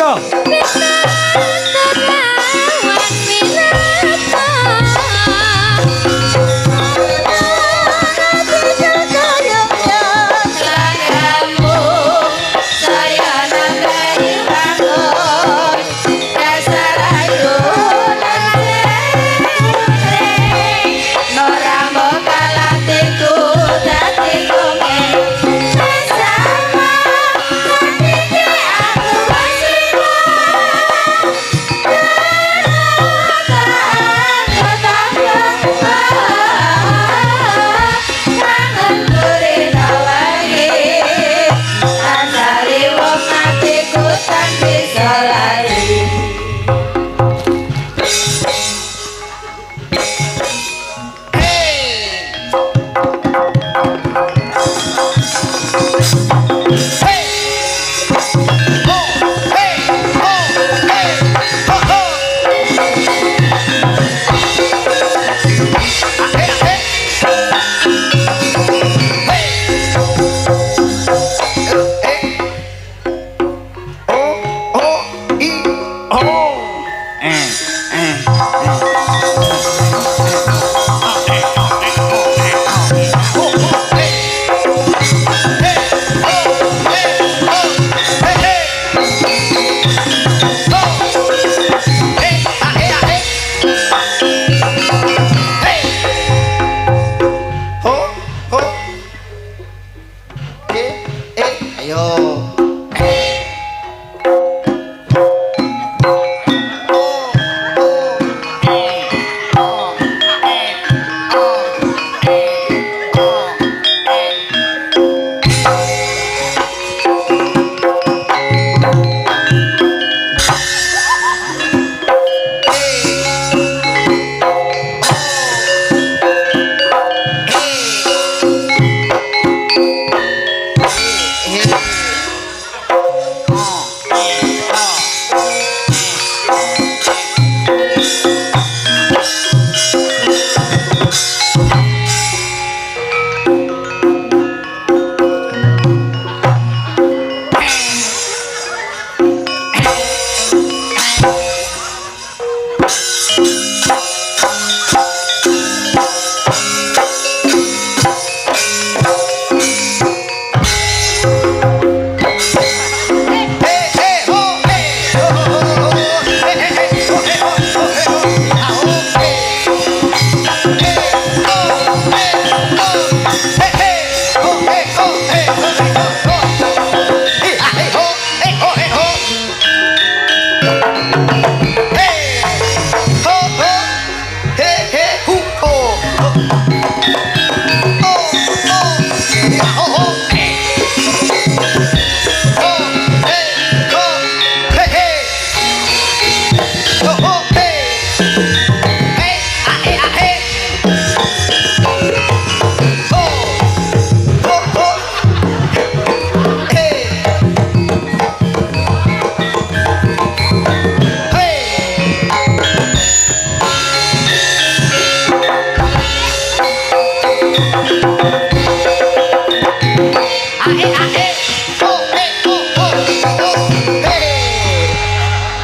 Monggo.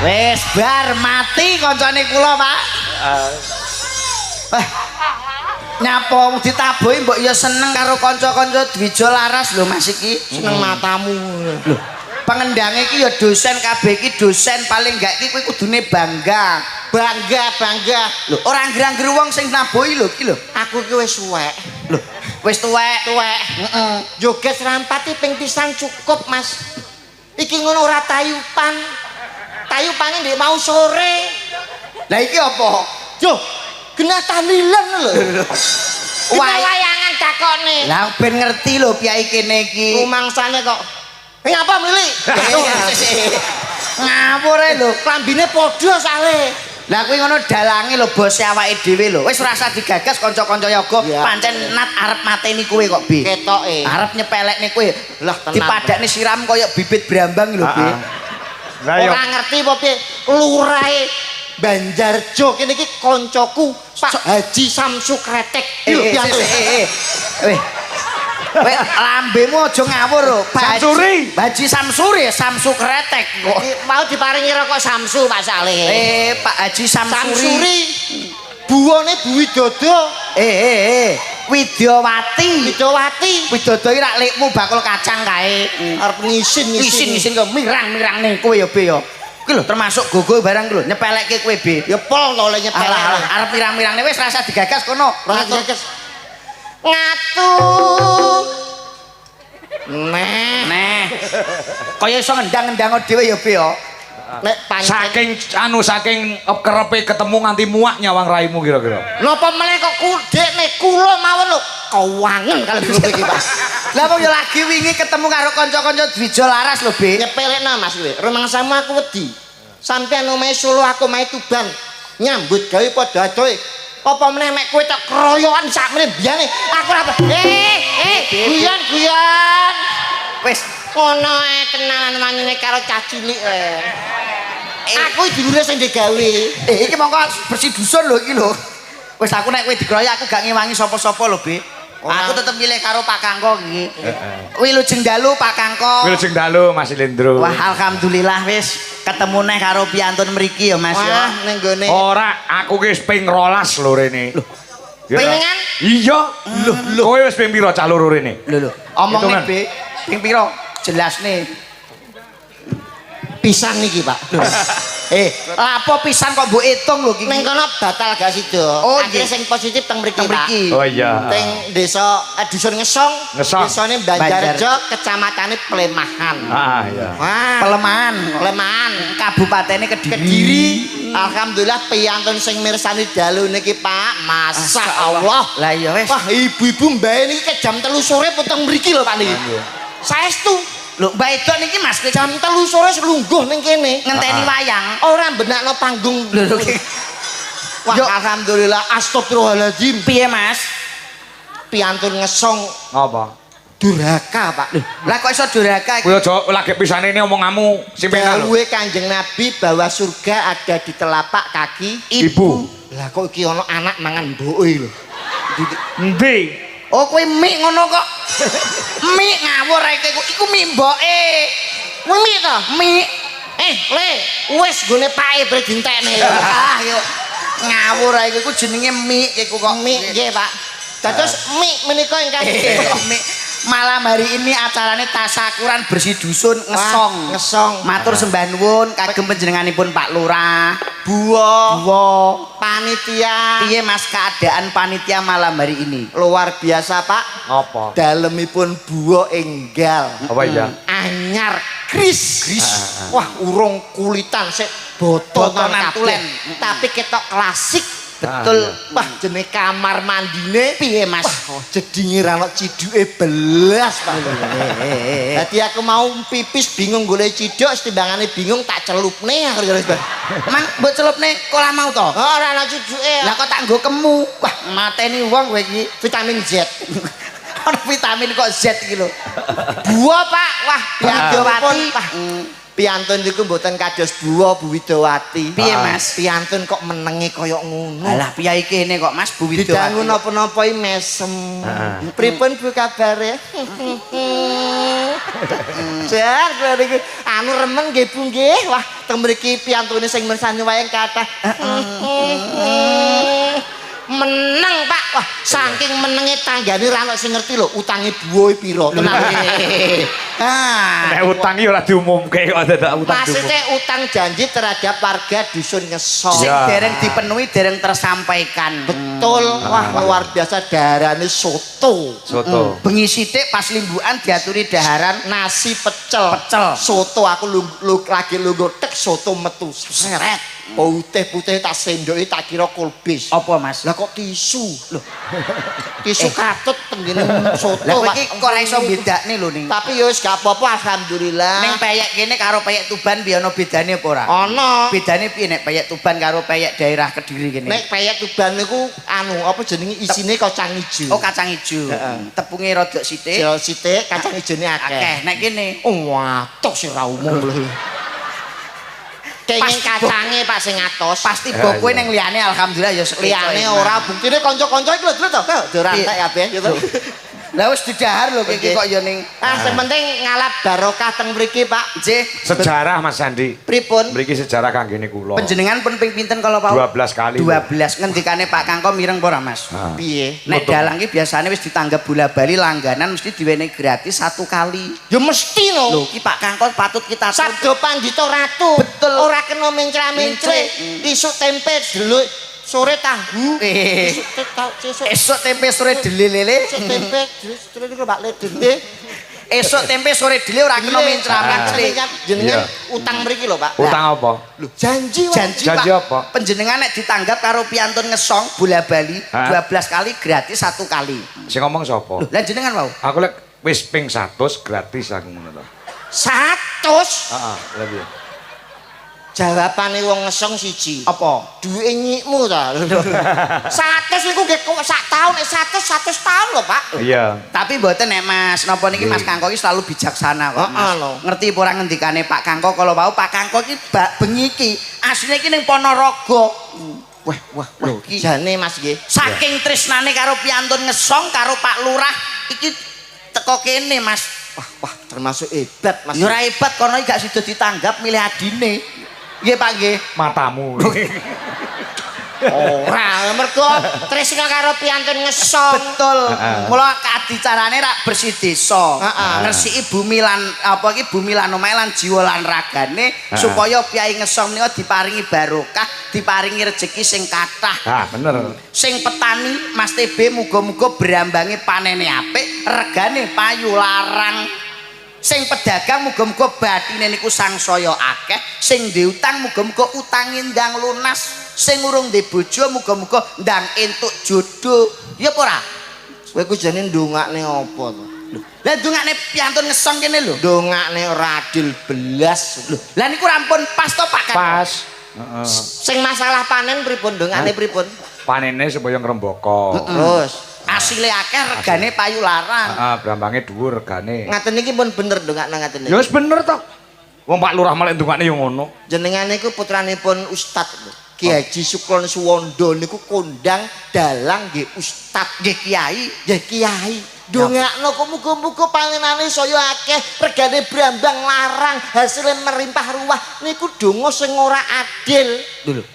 Wis bar mati koncone kula, Pak. Wah. Nyapa ditabuhi mbok ya seneng karo kanca-kanca Dwijo Laras lho Mas iki. Seneng matamu. Lho, pengendange iki ya dosen kabeh iki dosen paling gak iki kowe kudune bangga. Bangga, bangga. Lho, ora angger-angger wong sing nabuhi lho iki lho. Aku iki wis suwek. Lho, wis tuwek. Tuwek. Heeh. Joget serampati ping pisan cukup, Mas. Iki ngono ora tayupan. Tayupane ndek mau sore. Lah iki apa? Yo, genah tahlilan lho. Wah, wayangan takone. Lah ben ngerti lho piyai kene iki. Rumangsane kok. Ngapa mlili? Ngawur ae lho. Klambine padha sale. Lah kuwi ngono dalange lho bose awake dhewe lho. Wis ora usah digagas kanca-kanca yoga, pancen nat arep mateni kowe kok, Bi. Ketoke. Arep nyepelekne kowe. Lah tenan. Dipadakne siram kaya bibit brambang lho, Bi. Lah yo. Ora ngerti apa piye lurahe Banjarjo kene iki koncoku Pak Haji Samsu Kretek. Iki lho piye. Weh. Kowe lambemu aja ngawur lho. Pak Haji- Samsuri. Haji Samsuri, Samsu kretek kok. Mau diparingi rokok Samsu, Pak Saleh. Eh, Pak Haji Samsuri. Samsuri. Buwone Bu Widodo. Eh, eh, eh. Widyawati. Widowati. Widodo iki rak lekmu bakul kacang kae. Arep ngisin ngisin. Isin-isin kok mirang-mirangne kowe ya, Be ya. Kuwi lho termasuk gogo barang kuwi lho, nyepelekke kowe, Be. Ya pol to oleh nyepelek. Alah, alah, arep mirang-mirangne wis rasa digagas kono. Ora digagas. Ngatu. Neh. Neh. Kaya iso ngendang-ngendang dhewe ya, Be ya. Nek pancen Saking anu saking kerepe ketemu nganti muak nyawang raimu kira-kira. Napa meneh kok dekne kula mawon lho kewangen kalau grup iki, Mas. Lah wong ya lagi wingi ketemu karo kanca-kanca Dwijo Laras lho, Be. Nyepelekno Mas kowe. Rumangsamu aku wedi. Sampeyan omahe Solo, aku omahe Tuban. Nyambut gawe padha adohe. Apa meneh mek kowe tok keroyokan sakmene biyane. Aku ora eh eh guyon guyon. Wis. Ngono ae kenalan wanine karo cah cilik eh. Aku dulure sing digawe. Eh, iki mongko bersih dusun lho iki lho. Wis aku nek kowe dikroyok aku gak ngewangi sapa-sapa lho, Be. Ora. Aku tetep milih karo Pak Kangko iki. Wilujeng dalu, Pak Kangko. Wilujeng dalu, Mas Lendro. Wah, alhamdulillah wis ketemu neh karo piantun mriki ya, Mas ya. Wah, ning gone. Ora, aku ki wis ping 12 lho rene. Lho. Pingan? Iya. Lho, lho. Kowe wis ping pira cah loro rene? Lho lho, omongne Hitungan. Be. Ping pira? Jelasne. Pisan niki, Pak. Eh, lapo pisan kok mbok hitung lho iki? Ning kono batal gak sida. Oh, Akhirnya nggih. sing positif teng mriki, Teng Pak. mriki. Oh iya. Teng desa dusun Ngesong, Ngesong. Desane Banjarrejo, kecamatane Plemahan. Ah iya. Wah, Pelemahan. Plemahan. Kabupatene Kediri. Kediri. Alhamdulillah piyantun sing mirsani dalu niki, Pak. Masya Allah. Lah iya wis. Wah, ibu-ibu mbae niki ke jam 3 sore pun mriki lho, Pak niki. Saestu Lho, Mbak Edok niki Mas jam 3 sore lungguh ning kene. ngenteni wayang. Ora benakno panggung. Lho lho. Wah, Yo. alhamdulillah, astagfirullahaladzim. Piye, Mas? Piantun Ngesong Ngapa? Durhaka, Pak. Lah kok iso durhaka iki? Kowe aja lagi pisane ini omonganmu sing penak lho. Dawuhe Kanjeng Nabi bahwa surga ada di telapak kaki. Ibu. Lah kok iki ana anak mangan mboke lho. Endi? Oh, kowe mik ngono kok. Mik ngawur ae kowe. Iku mik mboke. Kuwi mik to? Mik. Eh, Le, wis gone pae bre dintekne. Ah, yo. Ngawur ae iku jenenge mik iku kok. Mik nggih, Pak. Dados mik menika ingkang Eh, mik. Malam hari ini acarane tasakuran bersih dusun Ngesong. Wah, Ngesong. Matur sembah nuwun kagem panjenenganipun Pak Lurah. Buwa, Buwa. Panitia. Piye Mas keadaan panitia malam hari ini? Luar biasa, Pak. Ngapa? Dalemipun buwa enggal. Apa iya? Anyar kris. Kris. Wah, urung kulitan sik botonan Botonan kabeh. tulen. Tapi ketok klasik. Betul. Wah, jenenge kamar mandine Piye Mas? Wah, jedinge ra ono ciduke belas, Pak. Dadi aku mau pipis bingung golek ciduk, setimbangane bingung tak celupne aku kira. Mang mbok celupne kolah mau to? Oh, ora ono ciduke. Lah kok tak nggo kemu? Wah, mateni wong kowe iki. Vitamin Z. Ono vitamin kok Z iki lho. Buwa, Pak. Wah, Widowati. Wah, piantun niku mboten kados buwa Bu Widowati. Piye, Mas? Piantun kok menenge kaya ngono. Alah piye kene kok Mas Bu Widowati. Didangu napa-napa iki mesem. Pripun Bu kabare? Jar kula niku anu remen nggih Bu nggih. Wah, teng mriki piantune sing mirsani wayang kathah. Meneng, Pak. Wah, saking menenge tanggane ra ono sing ngerti lho utange buwohe pira. Tenan. Ah. Nek utang iki ora diumumke kok dadak utang diumum. Maksudnya utang janji terhadap warga dusun Ngesong. Sing Ya. dereng dipenuhi, dereng tersampaikan. Betul. Wah, luar biasa darane soto. Soto. Bengi sithik pas limbukan diaturi daharan Nasi pecel. Pecel. Soto aku lagi lungguh tek soto metu. Seret. Putih-putih tak sendoki tak kira kulbis. Apa Mas? Lah kok tisu? Loh. Tisu katut tenggene soto. Lah kowe Pak. iki kok ora iso bedakne lho ning. Tapi ya wis gak apa-apa, alhamdulillah. Ning peyek kene karo peyek Tuban piye ana bedane apa ora? Ana. Bedane piye nek peyek Tuban karo peyek daerah Kediri kene? Nek peyek Tuban niku anu apa jenenge isine kacang ijo. Oh, kacang ijo. Heeh. Tepunge rada sithik. Jel sithik, kacang ijone akeh. Akeh. Nek kene Oh, atos sing ra umum lho. Kenging kacange Pak sing atos. Pasti mbok kowe ning liyane alhamdulillah ya Liyane ora, buktine kanca-kanca iki lho, lho to. Dirantek kabeh gitu. Lah wis didahar lho iki kok ya ning Ah, sing penting ngalap barokah teng mriki, Pak. Nggih. Sejarah Mas Sandi. Pripun? Mriki sejarah kanggene kula. Panjenengan pun ping pinten kalau Pak? 12 kali. 12. Ngendikane Pak Kangko mireng apa ora, Mas? Ah. Piye? Nek dalang ki biasane wis ditanggap bola-bali langganan mesti diwenehi gratis satu kali. Ya mesti no. Lho ki Pak Kangko patut kita Sabdo Pandita Ratu. Betul. Ora kena mencra-mencle. Mencre. Isuk tempe deluk, sore tahu. Eh. Isuk sesuk Esuk tempe sore dele lele. isuk tempe deluk sore niku Pak Le dende. Esuk tempe sore dele ora kena mencra-mencle. Jenengan Iya. utang mriki lho, Pak. Utang apa? Lho, janji wae. Janji, Janji Pak. apa? Panjenengan nek ditanggap karo piantun ngesong bola-bali Hah? 12 kali gratis satu kali. Sing ngomong sapa? Lho, lah jenengan wau. Aku lek wis ping 100 gratis aku ngono to. 100. Heeh, lha piye? Jawabane wong ngesong siji. Apa? Duwe nyikmu ta. 100 iku nggih kok sak taun, nek 100 100 taun lho, Pak. Iya. Tapi mboten nek Mas, napa niki Mas Kangko iki selalu bijaksana kok Mas. Heeh, lho. Ngerti apa ora ngendikane Pak Kangko kalau wau Pak Kangko iki bak bengi iki asline iki ning Ponorogo. Wah, wah, wah. Lho, iki Jane Mas nggih. saking tresnane karo piantun ngesong karo Pak Lurah iki teko kene Mas. Wah, wah, termasuk hebat Mas. Ya ora hebat kono iki gak sida ditanggap milih adine. Nggih Pak nggih. Matamu. Ora, mergo tresna karo piantun ngesong. Betul. Heeh. Mula adicarane rak bersih desa. Heeh. Ngresiki bumi lan apa iki bumi lan omahe lan jiwa lan ragane supaya piyai ngesong menika diparingi barokah, diparingi rejeki sing kathah. Ah, bener. Sing petani Mas TB muga-muga brambange panene apik, regane payu larang. Sing pedagang muga-muga batine niku sangsaya akeh, sing duwe utang muga-muga utange ndang lunas, sing urung duwe bojo muga-muga ndang entuk jodoh. Ya apa ora? Kowe ku jane ndongakne apa to? Lah ndongakne piantun ngesong kene lho. Ndongakne ora adil belas. Lho, lah niku rampun pas to Pak Kangko? Pas. Heeh. Sing masalah panen pripun ndongakne pripun? Panene supaya ngrembaka. Terus Asile akeh regane payu larang. Heeh, brambange dhuwur regane. ngaten niki pun bener ndongakne ngaten niki. Ya wis bener to. Wong Pak Lurah malah ndongakne ya ngono. Jenengan niku putranipun Ustad lho. Ki Haji Suklon Suwondo niku kondang dalang nggih ustad, Nggih kiai. nggih kiai. Ndongakno kok muga-muga panenane saya akeh, regane brambang larang, hasilnya melimpah ruah niku donga sing ora adil. Lho.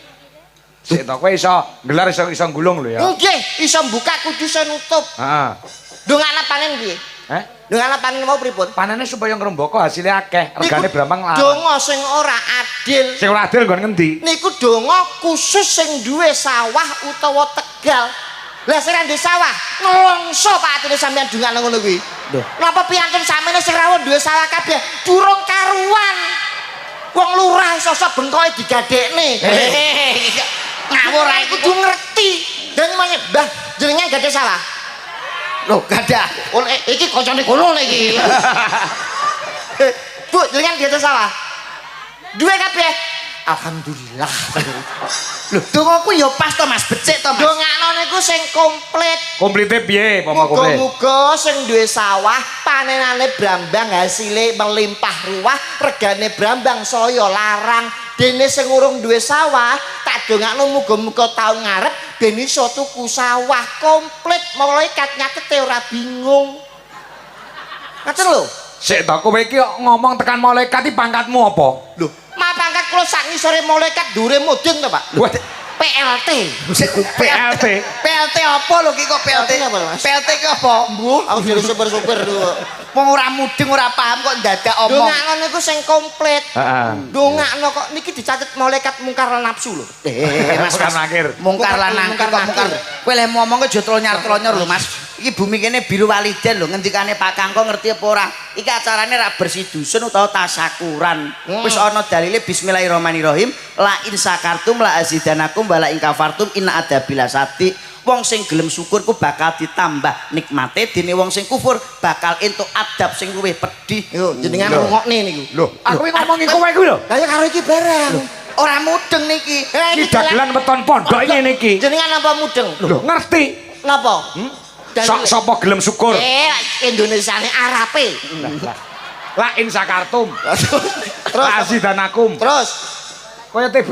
Sik to kowe iso gelar iso iso gulung lho ya. Nggih, iso buka kudu iso nutup. Heeh. Ndongakno panen piye? Eh? Ndongakno panen mau pripun? Panene supaya ngrembaka hasilnya akeh, regane Niku brambang larang. Donga sing ora adil. Sing ora adil nggon ngendi? Niku donga khusus sing duwe sawah utawa tegal. Lah sing ra duwe sawah, nelongso Pak atine sampean dongakno ngono kuwi. Lho. Napa piantun sampeyan sing rawuh duwe sawah kabeh durung karuan. Wong lurah sosok bengkoke digadekne. Ngawur ae Kudu ngerti. Dan namanya, Mbah, jenengan gadah sawah. Lho, gadah. Oh, iki kancane kono iki. Bu, jenengan gadah sawah. Duwe kabeh. Alhamdulillah. Lho, dongaku ya pas to Mas, becik to Mas. Dongakno niku sing komplit. Komplite piye pomo komplit? Muga-muga sing duwe sawah panenane brambang hasile melimpah ruah, regane brambang saya larang. Dene sing urung duwe sawah, tak dongakno muga-muga taun ngarep ben iso tuku sawah komplit. Malaikat nyatete ora bingung. Ngaten lho. Sik to kowe iki ngomong tekan malaikat iki pangkatmu apa? Lho, ma pangkat kula sak ngisore malaikat dhuwure mudun to, Pak. Wah, PLT. PLT. PLT apa lho ki kok PLT? PLT apa, Mas? PLT ki apa? Mbuh, aku jadi sopir-sopir lho. Wong ora mudeng ora paham kok ndadak omong. Dongakno niku sing komplit. Heeh. Dongakno kok niki dicatet malaikat mungkar lan nafsu lho. Eh, Mas, Mungkar Mas. nakir. Mungkar lan nangkir kok Mungkar mungkar. nakir. Kowe lek ngomong aja tronyar-tronyor lho, Mas. Iki bumi kene biru waliden lho, ngendikane Pak Kangko ngerti apa ora? Iki acarane rak bersih dusun utawa tasakuran. Wis ana dalile bismillahirrahmanirrahim, la in syakartum la azidanakum wa la in kafartum inna adzabi lasyadid. Wong sing gelem syukur ku bakal ditambah nikmate, dene wong sing kufur bakal entuk adab sing luwih pedih. Yo jenengan Lho. rungokne niku. Lho, aku iki ngomongi kowe kuwi lho. Lah ya karo iki barang. Ora mudeng niki. Eh, Iki dagelan weton pondok ngene iki. Jenengan napa mudeng? Lho, ngerti. Napa? Hmm? Sok sapa gelem syukur? Eh, Indonesiane Arabe. La in sakartum. Terus La azidanakum. terus Kaya TB.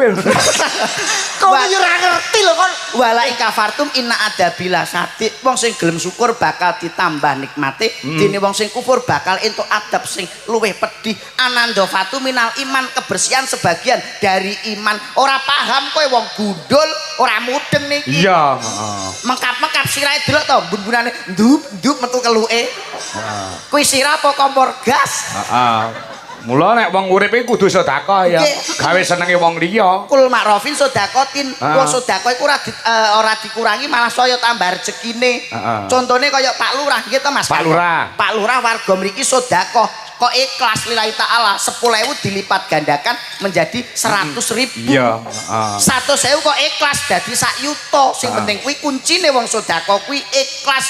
Kok yo ora ngerti lho kon. Wala in kafartum inna adzabi lasyadid. Wong sing gelem syukur bakal ditambah nikmate, dene wong sing kufur bakal entuk adab sing luwih pedih. Anandhofatu minal iman, kebersihan sebagian dari iman. Ora paham kowe, wong gundul, ora mudeng niki. Iya, heeh. Mengkap-mengkap sirahe delok to, bun-bunane ndup-ndup metu keluke. Kuwi sirah apa kompor gas? Heeh. Mula nek wong urip iki kudu sedekah ya. Nggih. Gawe senenge wong liya. Kul ma'rofin sodakotin. Ah. Wong sedekah iku ora dikurangi, malah saya tambah rezekine. Contone kaya Pak Lurah nggih to, Mas? Pak Lurah. Pak Lurah warga mriki sedekah kok ikhlas lillahi ta'ala, 10.000 dilipat gandakan menjadi 100.000. Iya, heeh. 100.000 kok ikhlas dadi sak yuta. Sing penting kuwi kuncine wong sedekah kuwi ikhlas.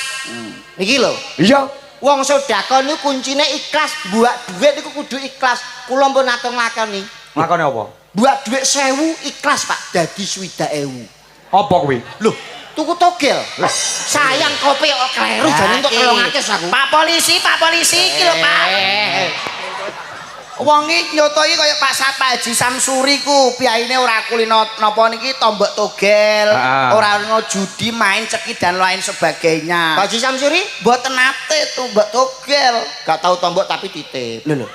Iki lho. Iya. Wong sedekah niku kuncine ikhlas, buak duit niku kudu ikhlas. Kula pun nate nglakoni. Nglakoni apa? Buak duit 1000 ikhlas, Pak, dadi 60.000. Apa kuwi? Loh, tuku togel. Sayang kopi kok kleru, jane entuk 300 aku. Pak polisi, Pak polisi iki lho, Pak. Eh, Wong iki nyoto iki kaya Pak Sapa Haji Samsuri ku, piyaine ora kulino napa niki tombok togel, ora ono judi, main ceki dan lain sebagainya. Pak Haji Samsuri Mboten nate tombok togel. Gak tahu tombok tapi titip. Lho lho,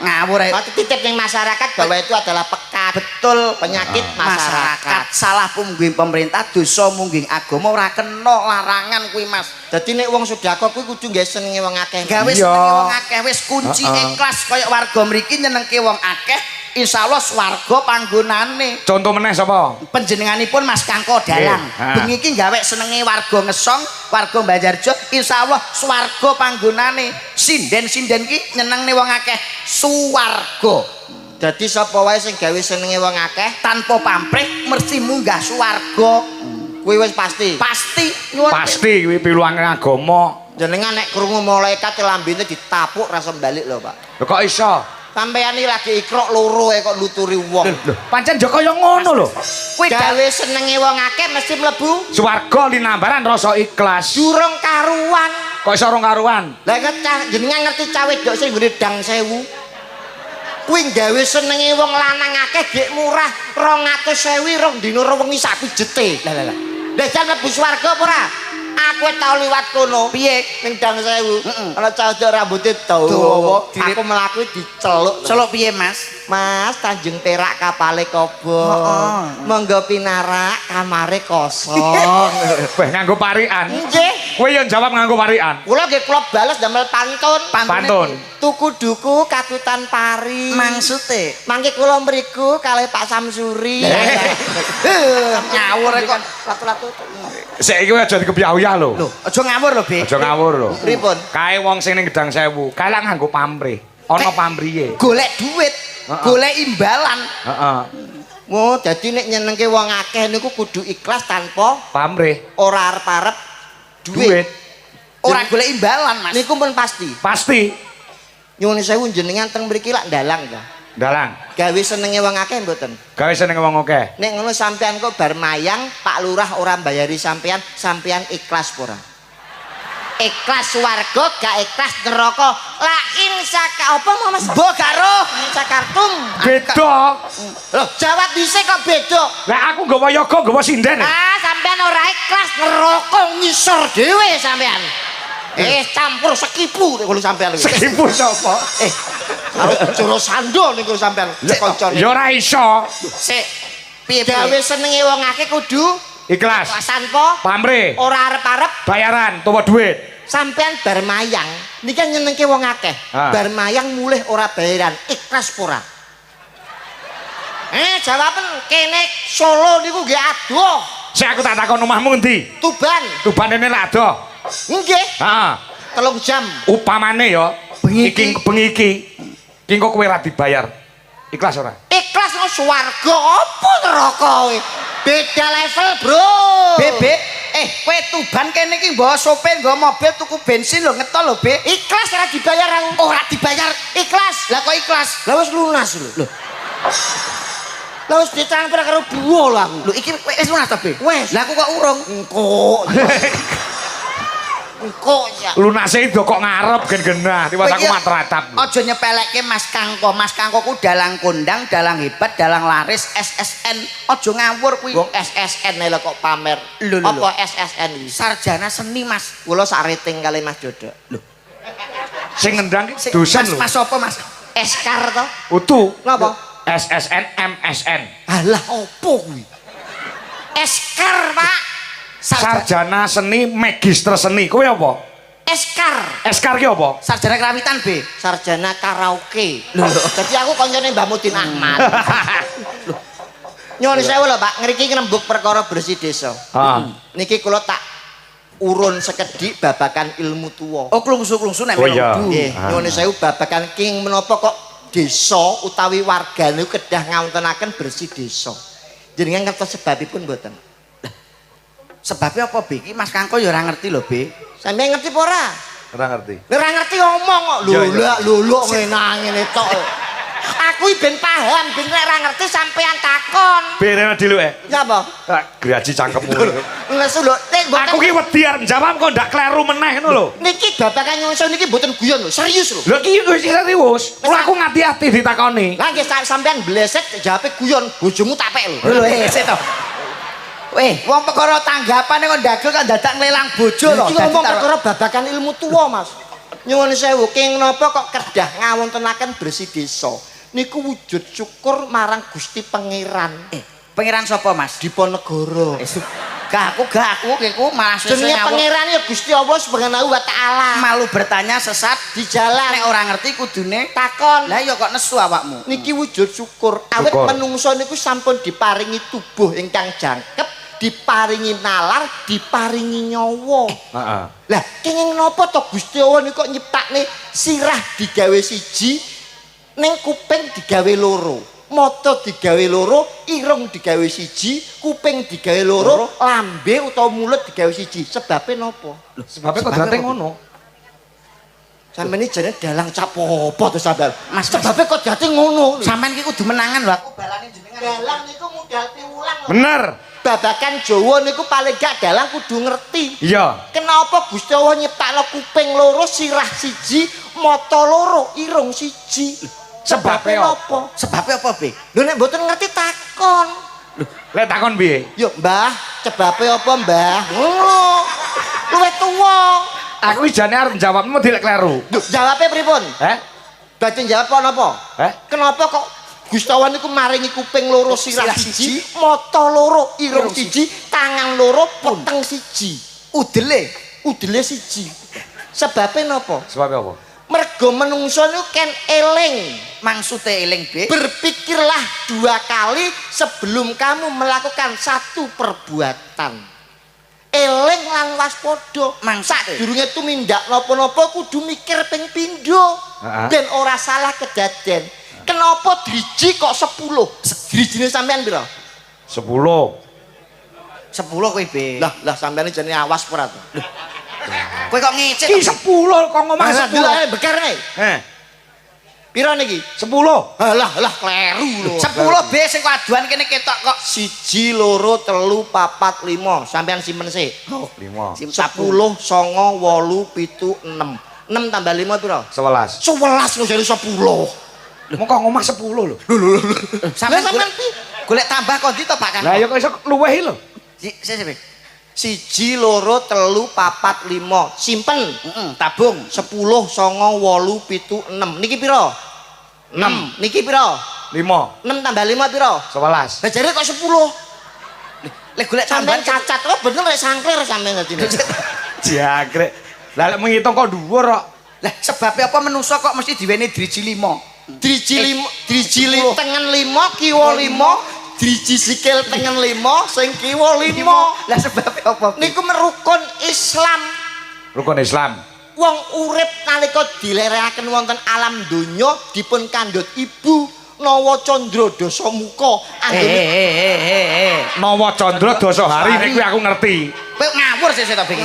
ngawur ae. Waktu titip yang masyarakat bahwa itu adalah pekat, Betul. Penyakit masyarakat. Masyarakat. Salah mungging pemerintah, dosa mungging agama, ora kena larangan kuwi, Mas. Dadi nek wong sedekah kuwi kudu nggawe senenge wong akeh. Gawe senenge wong akeh wis kunci ikhlas, kaya warga mriki nyenengke wong akeh, insyaallah swarga panggonane. Contoh meneh sapa? Panjenenganipun Mas Kangko Dalang. Bengi iki gawe senenge warga Ngesong, warga Banjarjo, insyaallah swarga panggonane. Sinden-sinden ki nyenengne wong akeh, swarga. Dadi sapa wae sing gawe senenge wong akeh Tanpa pamrih mesti munggah swarga. Kuwi wis pasti. Pasti, nyuwun. Pasti kuwi piluange agama. Jenengan nek krungu malaikat lambene ditapuk rasa balik lho, Pak. Lho, kok iso? Sampeyan iki lagi ikrok loro ae kok nuturi wong. Lho, pancen yo kaya ngono lho. Kuwi Gawe senenge wong akeh mesti mlebu Swarga linambaran rasa ikhlas. Durung karuan. Kok iso rong karuan? Lah kan jenengan ngerti cah wedok sing nggone Dang Sewu? Kuwi gawe senenge wong lanang akeh gek murah 200.000 rong dina rong wengi sak pijete. Lah lah lah. Lah jan mlebu swarga apa ora? Aku tau liwat kono. Piye? Ning Dang Sewu. Ana cah wedok rambute Dawa. dawa. Aku mlaku diceluk. Celuk piye, Mas? Mas, Tanjung Perak kapale kobong. Monggo pinarak, kamare kosong. Weh, nganggo parikan. Nggih. Kowe yo jawab nganggo parikan. Kula nggih kula bales damel pantun. Pantun. Tuku duku katutan pari. Maksute? Mangke kula mriku kalih Pak Samsuri. Ngawur kok. Latu-latu. Saiki kowe aja dikebyah-uyah lho. Lho, aja ngawur lho, Be. Aja ngawur lho. Pripun? Kae wong sing ning Gedang Sewu, kae lak nganggo pamrih. Ana pamrihe. Golek duit, golek imbalan. Heeh. Oh, dadi nek nyenengke wong akeh niku kudu ikhlas tanpa Pamrih. Ora arep-arep duit. Duit. Ora golek imbalan, Mas. Niku pun pasti. Pasti. Nyuwun sewu, jenengan teng mriki lak ndalang ta? Dalang. Gawe senenge wong akeh mboten? Gawe senenge wong akeh. Nek ngono sampean kok bar mayang, Pak Lurah ora mbayari sampean, sampean ikhlas apa ora? Ikhlas swarga, gak ikhlas neraka. La in saka apa mau, Mas? Mbok karo Sakartum. Beda. Loh, jawab dhisik kok beda. Lah aku nggawa yoga, nggawa sinden. Ah, sampean ora ikhlas neraka ngisor dhewe sampean. Eh, campur sekipu nek ngono sampean iki. Sekipu sapa? Eh, karo Joro Sando niku sampean kancane. Ya ora iso. Sik. Piye Gawe piye? senenge wong akeh kudu Ikhlas. tanpa Pamrih. ora arep-arep Bayaran utawa duit. Sampean bar mayang niki kan nyenengke wong akeh. Bar mayang mulih ora bayaran, ikhlas apa ora? Eh, jawaben, kene Solo niku nggih adoh. Sik, aku tak takon, omahmu ngendi? Tuban. Tuban ini lak adoh. Nggih. Heeh. 3 jam. Upamane ya Bengi iki bengi iki. Iki engko kowe ora dibayar. Ikhlas ora? Ikhlas no swarga apa neraka kowe? Beda level, Bro. Bebe, eh, kowe Tuban kene iki nggawa sopir, nggawa mobil, tuku bensin lho, ngetol lho, Be. Ikhlas ora dibayar aku. Ora dibayar. Ikhlas. Lah kok ikhlas? Lah wis lunas lho. Lho. Lah wis ditransfer karo duwo lho aku. Lho, iki wis lunas ta, Be? Wis. Lah aku kok urung. Engko. Engko ya. Lunase do kok ngarep gen-genah, tiwas aku Kowe iki matratap. Aja nyepelekke Mas Kangko. Mas Kangko ku dalang kondang, dalang hebat, dalang laris, SSN. Aja ngawur kuwi. Wong SSN lho kok pamer. Lho, lho, lho. Apa SSN iki? Sarjana seni, Mas. Kula sak rating kali Mas Dodok. Lho, Sing ngendang ki sing- dosen Mas, lho. Mas apa, Mas? Eskar to? Utu. Napa? SSN MSN. Alah opo kuwi? Eskar, Pak. Sarjana seni, magister seni. Kowe apa? Eskar. Eskar ki apa? Sarjana kerawitan, B. Sarjana karaoke. Lho, lho. Dadi aku koncone Mbah Mudin Ahmad. Nyuwun sewu lho, Pak. Ngriki ngrembug perkara bersih desa. Ah. Niki kula tak urun sekedhik babakan ilmu tuwa. Oh, klungsu-klungsu nek Oh, iya. melu. Nggih, nyuwun sewu babakan king menapa kok desa utawi warga niku kedah ngawontenaken bersih desa. Jenengan ngertos sebabipun mboten? Sebabnya apa, B? Iki Mas Kangko ya ora ngerti lho, B. Sampeyan ngerti apa ora? Ora ngerti. Nek ora ngerti ngomong kok. Lho, Iya, iya. lho, lho ngene tok. Aku iki ben paham, ben nek ora ngerti sampeyan takon. Berene dulu eh. Nyapa? Ah, Graji cangkemmu. Nesu lho, nek mboten Aku ki wedi arep jawab kok ndak kleru meneh ngono lho. niki babakan nyuwun sewu niki mboten guyon lho, serius lho. Lho ki wis serius. Ora aku ngati-ati ditakoni. Lah nggih sampeyan bleset jawabe guyon, bojomu tak pek lho. Lho, sik to. Weh, wong perkara tanggapane kok ndagel kok dadak nglelang bojo to. Iki ngomong perkara babakan ilmu tuwa, Mas. Nyuwun sewu, king napa kok kedah ngawontenaken bersih desa? Niku wujud syukur marang Gusti Pangeran Pangeran sapa, Mas? Diponegoro. Gak aku, gak aku, iku malah suwe Jenenge ngawur. pangeran ya Gusti Allah Subhanahu wa taala. Malu bertanya sesat Di jalan nek ora ngerti kudune takon. Lah ya kok nesu awakmu. Niki wujud syukur. Awit Syukur. menungso niku sampun diparingi tubuh ingkang jangkep, diparingi nalar, diparingi nyawa. Heeh. Lah, kenging napa to Gusti Allah niku kok nyiptakne sirah digawe siji, ning kuping digawe loro. Mata digawe loro, irung digawe siji, kuping digawe loro, lambe utawa mulut digawe siji. Sebabe napa? Sebabe kodrate ngono. Sampeyan iki jane dalang cap apa to sampean? Mas, Sebabe kodrate ngono. Sampeyan iki kudu menangan lho, aku balane jenengan. Dalang niku modal piwulang lho. Bener. Babakan Jawa niku paling gak dalang kudu ngerti. Iya. Kenapa Gusti Allah nyiptakno kuping loro, sirah siji, mata loro, irung siji? Sebabe napa? Sebabe apa, B? Lho nek mboten ngerti takon. Lek takon piye? Yo, Mbah, sebabe apa, Mbah? Ngono. Luwih tuwa. Aku iki jane arep jawabmu dilek kleru. Lho, jawabe pripun? Eh? Badhe jawab apa napa? Eh? Kenapa kok Gusti Allah niku maringi kuping loro, sirah Sirah siji, mata loro, irung siji, tangan loro, peteng siji. Udele. Udele siji. Sebabe napa? Sebabe apa? Mergo menungso niku ken eling. Maksute eling, B. Berpikirlah dua kali sebelum kamu melakukan satu perbuatan. Eling lan waspada. Maksute? Sadurunge tumindak napa-napa kudu mikir ping pindho. Heeh. Ben ora salah kedaden. Kenapa driji kok 10? Drijine sampean pira? 10. 10 kowe, B. Lah, lah sampean jane awas ora to? Kowe kok ngecek. Ki 10 kok ngomong Lah, 10. delok beker nih. Eh, Pira niki? 10. Alah, lah kleru lho. 10 B sing kok aduan kene ketok kok. Siji, loro, telu, papat, lima. Sampean simpen sik. 5. Sim 10, 9, 8, 7, 6. 6 tambah 5 pira? 11. 11 kok jadi 10. Mongko ngomong 10 lho. Sampeyan Lah, sampean golek tambah kok ndi to, Pak Kang? Lah ya kok iso luweh lho. Si, si, si. Siji, loro, telu, papat, lima. Simpen. Heeh, tabung. 10, 9, 8, 7, 6. Niki pira? 6. Niki pira? 5. 6 tambah 5 pira? 11. Lah jare kok 10? Lek golek Sampeyan tambahan cacat kok bener lek sangklir sampean dadi. Jangkrik. Lah lek menghitung kok dhuwur kok. Lah sebabnya apa menungso kok mesti diweni driji 5? Driji lima, driji tengen 5, kiwa 5, driji sikil tengen 5, sing kiwa 5. Lah sebabnya apa? Niku merukun Islam. Rukun Islam. Wong urip nalika dilerekaken wonten alam donya dipun kandhut ibu Nawa Candra Dasamuka. Eh eh eh eh eh. Nawa Candra Dasa Hari nek kuwi aku ngerti. Kowe ngawur sih to iki.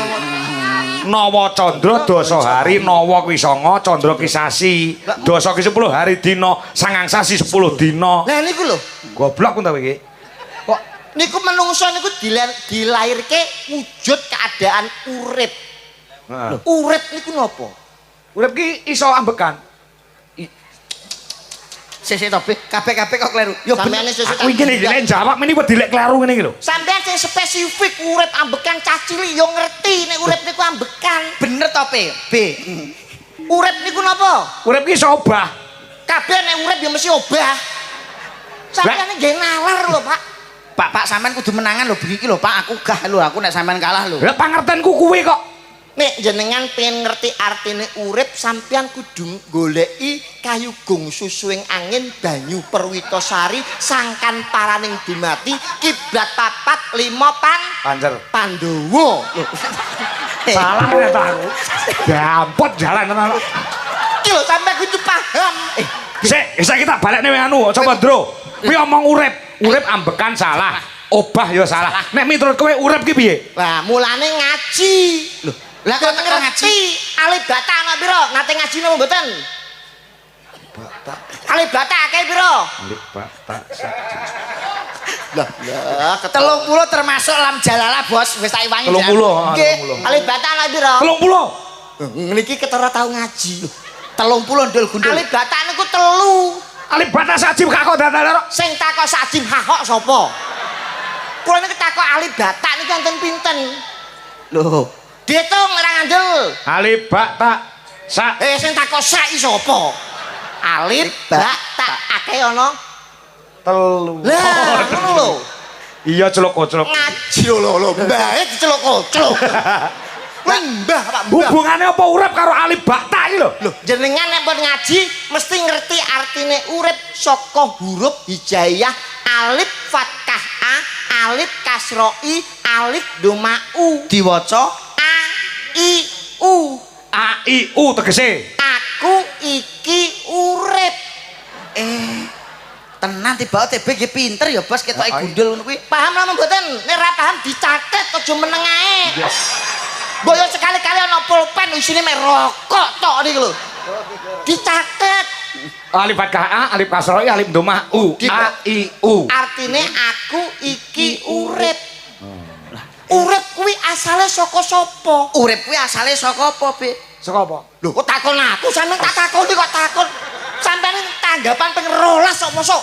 Nawa Candra Dasa Hari, Nawa kuwi sanga, Candra ki sasi. Dasa ki 10 hari dina, sangang sasi 10 dina. Lah niku lho. Goblok ku ta kowe iki. Kok niku menungso niku dilairke wujud keadaan urip. Heeh. Urip niku napa? Urip ki iso ambekan. Sik sik to, Be. Kabeh-kabeh kok kleru. Yo bener. Sampeyan sesuk Aku iki nek jawab meni wedi lek kleru ngene iki lho. Sampeyan sing spesifik urip ambekan, cah cilik yo ngerti nek urip niku ambekan. Bener to, P? B. Urip niku napa? Urip ki iso obah. Kabeh nek urip ya mesti obah. Sampeyan nggih nalar lho, Pak. Pak, Pak, sampean kudu menangan lho bengi iki lho, Pak. Aku gah lho, aku nek sampean kalah lho. Lah pangertenku kuwi kok. Nek jenengan pengen ngerti artine urip, sampeyan kudu goleki kayu gung susuing angin banyu perwitasari sangkan paraning dumati kiblat papat lima pan Pancer. Pandowo. Salah ternyata aku. Gampot jalan tenan kok. Iki lho sampeyan kudu paham. Sik, saiki tak balekne anu, coba Ndro. Kuwi omong urip, urip ambekan salah. Obah ya salah. Nek miturut kowe urip ki piye? Lah mulane ngaji. Lho, lah kok teko ngaji? Ngerti alif bata ana pira? Nate ngaji napa mboten? Alif bata akeh pira? Alif ba ta sa. Lah, lah 30 termasuk lam jalalah, Bos. Wis tak iwangi. 30, Nggih. 30. Alif bata ana pira? 30. Niki ketara tau ngaji. 30 ndul gundul. Alif bata niku telu. Alif bata sajim gak kok dadak. Sing takok sajim hahok sapa? Kula niku takok alif bata niku enten pinten? Lho, Diitung ora ngandel. Alif ba ta sa. Eh, sing takok sak sapa? Alif ba ta akeh ana. Telu. Lah, ngono lho. Iya celuk celuk. Ngaji lho lho, mbahe diceluk koclok. Kuwi mbah, Pak, mbah. Hubungane apa urip karo alif ba ta iki lho? Lho, jenengan nek pun ngaji mesti ngerti artine urip saka huruf hijaiyah alif fathah a, alif kasro i, alif doma u. Diwaca A I U. A I U tegese. Aku iki urip. Eh, tenan tiba TB nggih pinter ya, Bos, ketoke Ah, iya. gundul ngono kuwi. Paham lah mboten? Nek ora paham dicatet, aja meneng ae. Yes. Mbok yo sekali-kali ana pulpen isine mek rokok tok niku lho. Dicatet. Alif fathah A, alif kasroh I, alif domah U. A I U. Artine aku iki urip. Urip kuwi asale saka sapa? Urip kuwi asale saka apa, Be? Saka apa? Lho kok takon aku, sampean tak takoni kok takon. Sampean tanggapan ping 12 kok mosok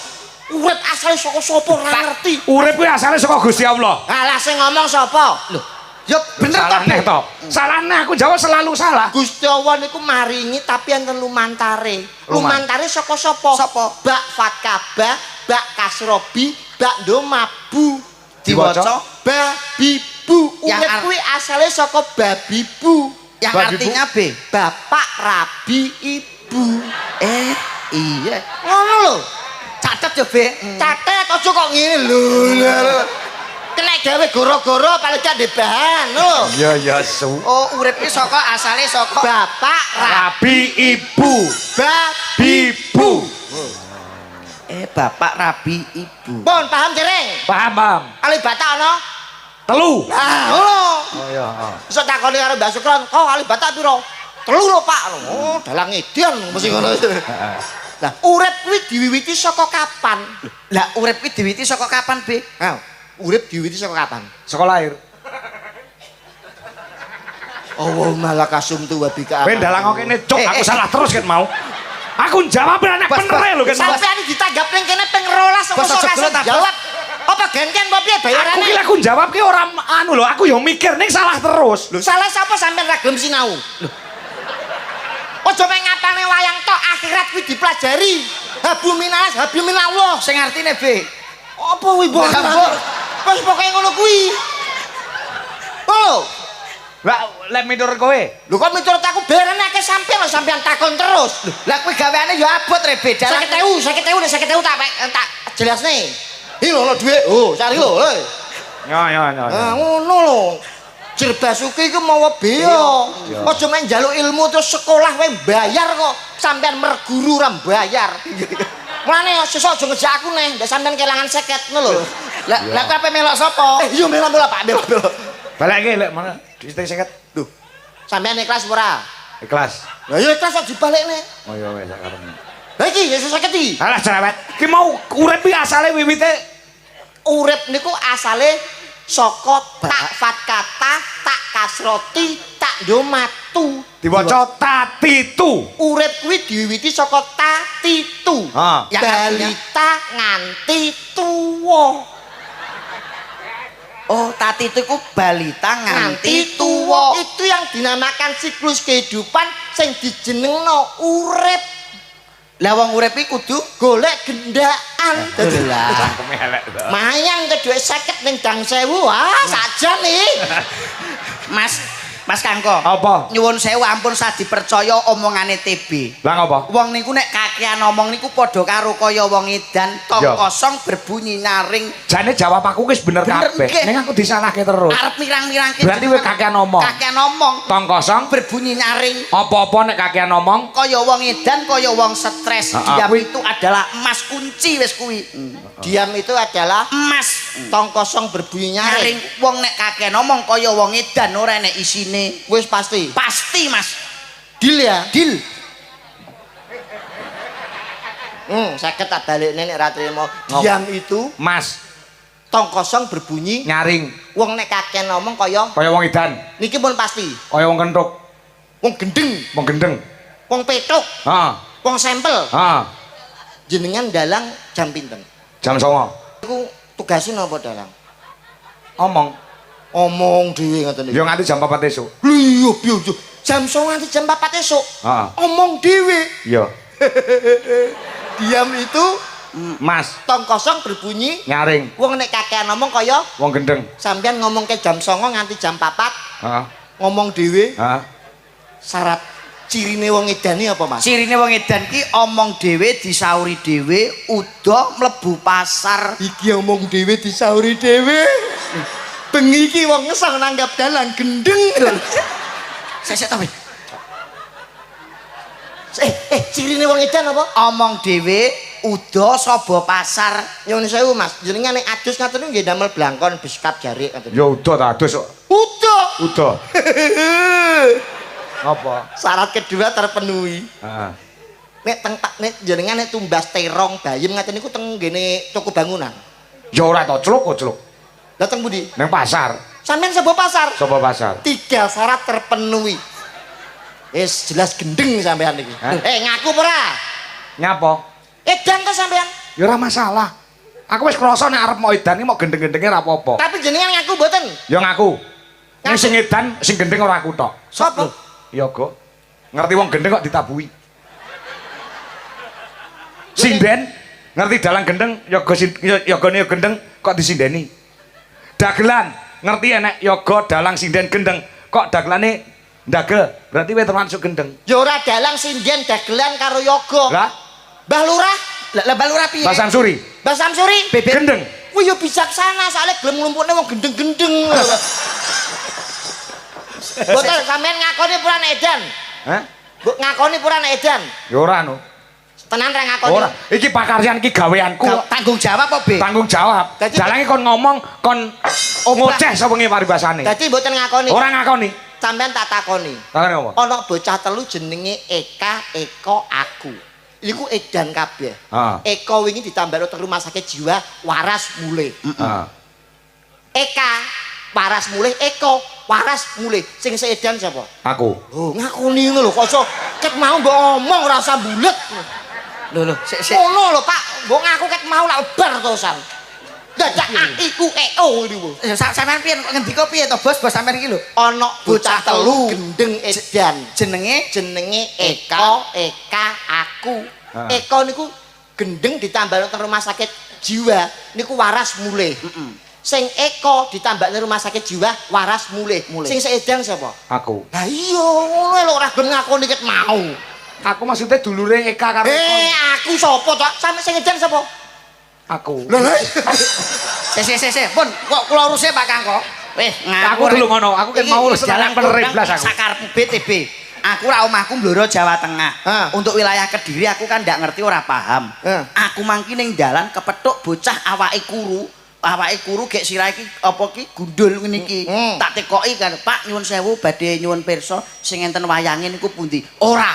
urip asale saka sapa ora ngerti. Urip kuwi asale saka Gusti Allah. Alah sing ngomong sapa? Lho, ya bener to, Salah Be. neh to. Salah neh aku jawab selalu salah. Gusti Allah niku maringi tapi enten lumantare. Lumantare saka sapa? Sapa? Bak fatkah ba, bak kasrobi, bak doma bu. Diwaca Ba bi bu. Yang Urip kuwi asale saka babi bu. Yang Babi, Bu. artinya B. Bapak rabi ibu. Eh, iya. Ngono lho. Catet ya, Be. Catet aja kok ngene lho. Lho, lho. Kena gawe goro-goro paling gak ndek bahan lho. Iya ya su. Oh, urip ki saka asale saka Bapak Rabi ibu. rabi Bibu. Eh, bapak rabi ibu. Pun paham dereng? Paham, paham. Alif bata ana? Telu. Ah, ngono. Oh iya. Iso takoni karo Mbah Sukron, "Kok alif bata piro?" Telu lho, Pak. Oh, dalang edian mesti ngono. Lah, urip kuwi diwiwiti saka kapan? Lah, urip kuwi diwiwiti saka kapan, Be? Ha, urip diwiwiti saka kapan? Saka lahir. Allahumma lakasumtu wa bika. Kowe ndalang kene cuk, Eh, aku eh. salah terus ket mau. Aku jawab nek Bos, bener lho ket mau. Sampeyan ditanggap ning kene ping 12 Bos, kok aja ora gelut, ta, Bos. jawab. Apa genten apa piye Aku ki bayarane? lek aku jawab ki ora anu lho, aku yo mikir ning salah terus. Lho, salah sapa sampean ra gelem sinau? Lho. Aja mek ngapalne wayang tok, akhirat kuwi dipelajari. Hablum minas, hablum minallah. Sing artine B. Apa kuwi mbok? Lah, Mbok. Wis pokoke ngono kuwi. Oh, Lah lek miturut kowe. lho kok miturut aku bayarane akeh sampean lho sampean takon terus. Lho, Lah kuwi gaweane ya abot re B. Dalang 50.000, 50.000 nek 50.000 tak tak jelasne. Iki lho lho dhuwit. Oh, cari lho. Hei. Yo yo yo. Ah, ngono lho. Jerbasuki iku mawa bea. Aja mek njaluk ilmu terus sekolah wae bayar kok. Sampean merguru ora bayar. Mulane sesuk aja ngejak aku neh, ndek sampean kelangan 50 ngono lho. Lah, lah kowe ape melok sapa? Eh, iya melok-melok Pak, melok-melok. Balekke lek mana? Duit 50. Lho, sampean ikhlas apa ora? Ikhlas. Lah iya ikhlas kok dibalekne. Oh iya wis sak karepmu. Lah iki ya 50 iki. Alah cerewet. Ki mau urip ki asale wiwite Urip niku asale saka tak fatkata, tak kasroti, tak ndomat tu. Diwaca tatitu. Urip kuwi diwiwiti saka tatitu. Ha. Ya, Balita nganti tuwa. Oh, tatitu iku balita Nganti nganti tuwa. tuwa. Itu yang dinamakan siklus kehidupan sing dijenengno urip. Lah wong urip iki kudu Golek gendaan. Dadi lah. Cangkeme elek to. mayang ke dhuwit 50 ning dang sewu. Ah, saja nih. Mas, Mas Kangko. Apa? Nyuwun sewu ampun sah dipercaya omongane TB. Lah ngapa? Wong niku nek kakean omong niku padha karo kaya wong edan, tong Ya. kosong berbunyi nyaring. Jane jawab aku wis bener Bener, kabeh. nggih. Ning aku disalahke terus. Arep mirang-mirangke. Berarti kowe kakean omong. Kakean omong Tong kosong berbunyi nyaring. apa-apa nek kakean omong Kaya wong edan, kaya wong stres. Ah, ah, Diam kuwi- itu adalah emas kunci wis kuwi. Diam itu adalah Emas. tong kosong berbunyi Nyaring nyaring. wong nek kakean omong kaya wong edan ora enek isine. Wis pasti. Pasti, Mas. Deal ya. Deal. 50 tak balikne nek ra trimo. Ngop. Diam itu Mas tong kosong berbunyi nyaring wong nek kakean ngomong kaya kaya wong edan, niki pun pasti. kaya wong kentuk, Wong gendeng, wong gendeng. wong petuk, Heeh. wong sampel. Heeh. Jenengan dalang jam pinten? Jam 09.00. Iku tugasnya napa dalang? Omong. Omong dhewe ngoten niku. Ya nganti jam 4 esuk. Lho iya piye yo. Jam 09.00 nganti jam 4 esuk. Heeh. Omong dhewe. Iya. Diam itu Mas tong kosong berbunyi nyaring wong nek kakean ngomong kaya wong gendeng. sampean ngomong ke jam 09.00 nganti jam 4 Heeh. ngomong dhewe Heeh. syarat cirine wong edane apa Mas? Cirine wong edan ki omong dhewe disauri dhewe uda mlebu pasar. Iki omong dhewe disauri dhewe. Bengi iki wong ngesang nanggap dalang gendeng. Sik sik to, Be. Cirine wong edan apa? Omong dhewe uda saba pasar. Nyuwun sewu Mas, jenengan nek adus ngaten niku nggih damel blangkon beskap jarik ngaten. Ya udah ta adus kok. Uda. Udah. Apa? Syarat kedua terpenuhi. Heeh. Nek teng nek jenengan nek tumbas terong bayem ngaten niku teng nggene toko bangunan. Ya ora to, celuk kok celuk. Lah teng pundi? Nang pasar. Sampeyan sapa pasar? Sapa pasar? Tiga syarat terpenuhi. Wis jelas gendeng sampean iki. Hah? Ngaku apa ora? Nyapa? Edan to sampean? Ya ora masalah. Aku wis krasa nek arep mau edan iki mau gendeng-gendenge ora apa-apa. Tapi jenengan ngaku mboten? Ya ngaku. Ning Ngaku. sing edan sing gendeng ora aku tok. Sapa? Ya go. Ngerti wong gendeng kok ditabuhi. Sinden ngerti dalang gendeng yoga yogane gendeng kok disindeni. Dagelan ngerti enek yoga dalang sinden gendeng kok dagelane ndagel berarti kowe termasuk gendeng. Ya ora dalang sinden dagelan karo yoga. Lah, Mbah Lurah, Lah lah Mbah Lurah piye? Mbah Samsuri Mbah Samsuri, Bebek. gendeng. Kuwi ya bijaksana soalnya gelem nglumpukne wong gendeng-gendeng. Mboten sampean ngakoni pura nek edan. Hah? Mbok ngakoni pura nek edan. Ya ora no. Tenan ra ngakoni. Ora. Iki pakaryan iki gaweanku. Tanggung jawab apa, Be? Tanggung jawab. Dadi- Dalange kon ngomong kon ngoceh sewengi paribasane. Dadi mboten ngakoni. Ora ngakoni. Sampean tak takoni. Takoni apa? Ana bocah telu jenenge Eka, Eko, aku. Iku edan kabeh. Heeh. Eko wingi ditambah teng rumah sakit jiwa waras mulih. Heeh. Eka waras mulih, Eko waras mulih. Sing seedan sapa? Aku. Oh, ngakoni ngono lho kok iso ket mau mbok omong rasa bulet. Lho lho, sik sik. Ngono lho, Pak. Mbok ngaku ket mau lak bar to, San. Dadak A I U E O niku. Sampean piye kok ngendika piye to, Bos? Bos sampean iki lho. Ana bocah telu gendeng edan. Jenenge Jenenge Eko, Eka, aku. Ah. Eko niku gendeng ditambah teng rumah sakit jiwa niku waras mulih. Sing Eko ditambah nang rumah sakit jiwa waras mulih. Mulih. Sing seedan sapa? Aku. Lah iya ngono lho ora gelem ngakoni ket mau. Aku maksudnya dulure Eka karo Eko. Aku sapa to? Sampe sing edan sapa? Aku. Lah lah. Sik sik sik sik, pun kok kula uruse Pak Kangko. Weh, Aku dulu ngono, aku kan mau seneng pener blas aku. Sakarepmu BTB. Aku ra omahku Blora Jawa Tengah. Ah. Untuk wilayah Kediri aku kan ndak ngerti ora paham. Ah. Aku mangki ning dalan kepethuk bocah awake kuru. Awake kuru gek sirahe iki apa ki gundul ngene iki. Tak tekoki kan, Pak nyuwun sewu badhe nyuwun pirsa sing enten wayange niku pundi? Ora.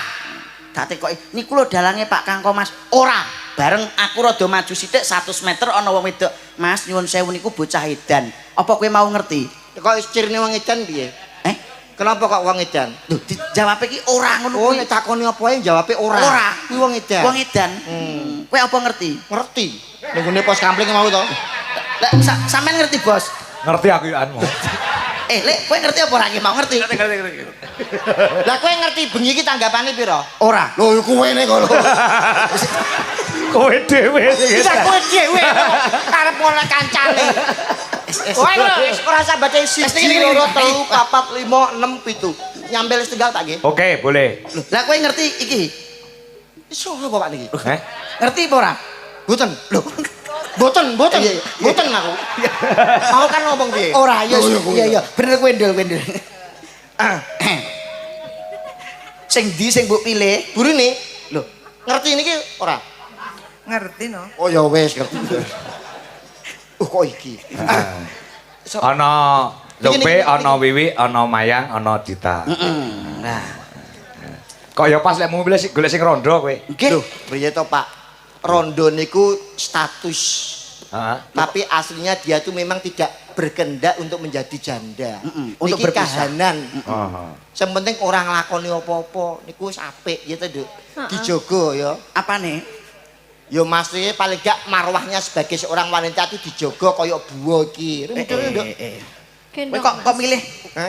Tak tekoki, niku lho dalange Pak Kangko Mas. Ora. Bareng aku rada maju sithik 100 meter ana wong wedok. Mas nyuwun sewu niku bocah edan. Apa kowe mau ngerti? Kok cirine wong edan piye? Eh? Kenapa kok wong edan? Lho, dijawab iki ora ngono Oh, kuwi. nek takoni apa ae jawabe ora. Ora. Kuwi wong edan. Wong edan. Kowe apa ngerti? Ngerti. Ning gone pos kamling mau to. Lah sampean ngerti, Bos? Ngerti aku yo anmu. Lek kowe ngerti apa ora ki mau ngerti? Ngerti. Lah kowe ngerti bengi iki tanggapane pira? Ora. Lho kowe ne kono. Kowe dhewe sing Bisa kowe dhewe karep ngono kancane. Kowe wis ora usah baca 1 2 3 4 5 6 7. Nyampel setunggal tak nggih. Oke, boleh. Lho, lah kowe ngerti iki? Iso apa Pak niki? Heh? Ngerti apa ora? Mboten. Lho. Mboten, mboten. Mboten aku. Mau kan ngomong piye? Ora, ya iya iya, bener kowe ndul, kowe ndul. Sing ndi sing mbok pilih? Burine. Lho, ngerti niki ora? Ngerti no. Oh ya wis ngerti. Kok iki? Ana Lope, ana Wiwi, ana Mayang, ana Dita. Nah. Kok ya pas lek mau milih golek sing rondo kowe. Nggih. Lho, piye to Pak? Rondo niku status. Heeh. Tapi aslinya dia tuh memang tidak berkehendak untuk menjadi janda. Untuk niki berpisah. kahanan. Heeh. Sing penting ora nglakoni apa-apa niku wis apik ya to, Nduk. Dijogo ya. Apane? Ya maksudnya paling gak marwahnya sebagai seorang wanita itu dijogo kaya buah iki. Nduk. Kowe kok milih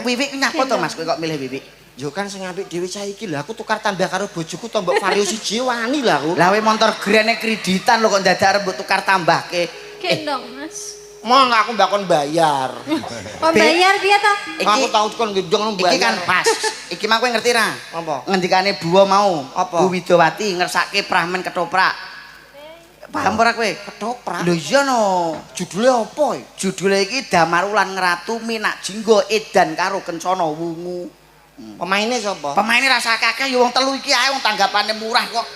Wiwi nyapa to Mas? Kowe kok milih Wiwi? Yo kan sing apik dhewe saiki lho, aku tukar tambah karo bojoku to mbok Vario siji wani lho aku. Lah kowe montor grene kreditan lho kok dadak arep mbok tukar tambahke. Gendong, Mas. Mong aku mbakon bayar. Kok bayar piye to? Aku tau kon gendong bayar. Iki kan pas. Iki mah kowe ngerti ra? Apa? Ngendikane buwa mau. Apa? Bu Widowati ngersake Prahmen ketoprak. Paham ora kowe? Ketoprak. Lho iya no. Judule apa? Judule iki Damar Wulan Ngratu Minak Jingga Edan karo Kencana Wungu. Pemainnya sapa? Pemainnya rasa kakek ya wong telu iki ae wong tanggapane murah kok.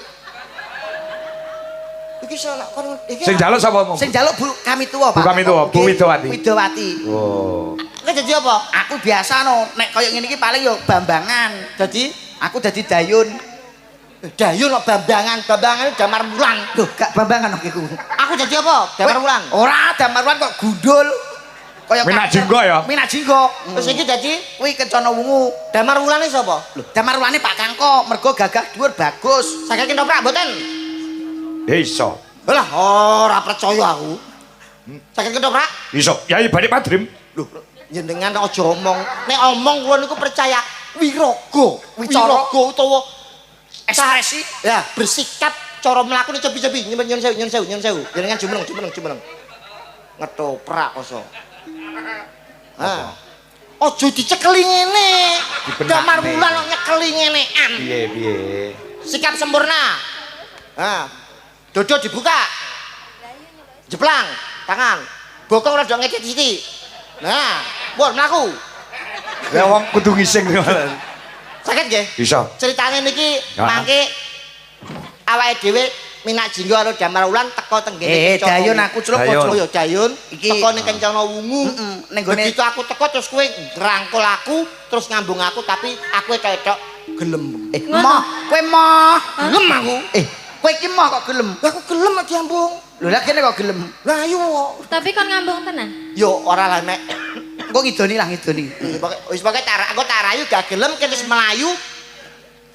Iki salah kon iki. Sing njaluk sapa mau? Sing njaluk Bu kami tuwa, Pak. Bu kami tuwa, Bu Widowati. Widowati. Oh. Kowe dadi apa? Aku biasa no, nek koyo ngene iki paling yo bambangan. Dadi aku dadi dayun. Dayun kok bambangan, bambangan Damar Wulan. Loh, gak bambangan kok iku. Aku dadi apa? Damar Wulan. Ora, Damar Wulan kok gundul. Kaya Minak Jingga ya? Minak Jingga. Terus iki dadi kuwi Kencana Wungu. Damar Wulane sapa? Lho, Damar Wulane Pak Kangko, mergo gagah dhuwur bagus. Saged ketoprak mboten? Iso. Lah, ora percaya aku. Saged ketoprak? Iso. Yai Bani Padrim. Lho, jenengan aja omong. Nek omong kula niku percaya wiraga, Wicara wiraga utawa ekspresi. Ya, bersikap cara mlakune cepi-cepi. Nyun sewu, nyun sewu, nyun sewu. Jenengan jumeneng, jumeneng, jumeneng. Ngetoprak koso. Ha. Aja dicekeli ngene. Damar Wulan kok nyekeli ngenean. Piye piye? Sikap sempurna. Ha. Dodo dibuka. Jeplang tangan. Bokong rada ngecet sithik. Nah, pun mlaku. Lah wong kudu ngising. Saged nggih? Bisa. Ceritane niki mangke awake dhewe Minak Jingga karo Damar Wulan teko teng ngene. Dayun aku celuk Dayun. Oh ya Dayun Iki teko ning Kencana Wungu. Ning gone begitu aku teko terus kowe ngrangkul aku, terus ngambung aku tapi aku etok-etok gelem. Moh, kowe moh. Gelem aku. Kowe iki moh kok gelem? Lah aku gelem kok diambung. Lho lah kene kok gelem. Lah ayo kok. Tapi kon ngambung tenan. Yo ora lah mek. Engko ngidoni lah ngidoni. Wis pokoke aku tak rayu gak gelem kene wis melayu.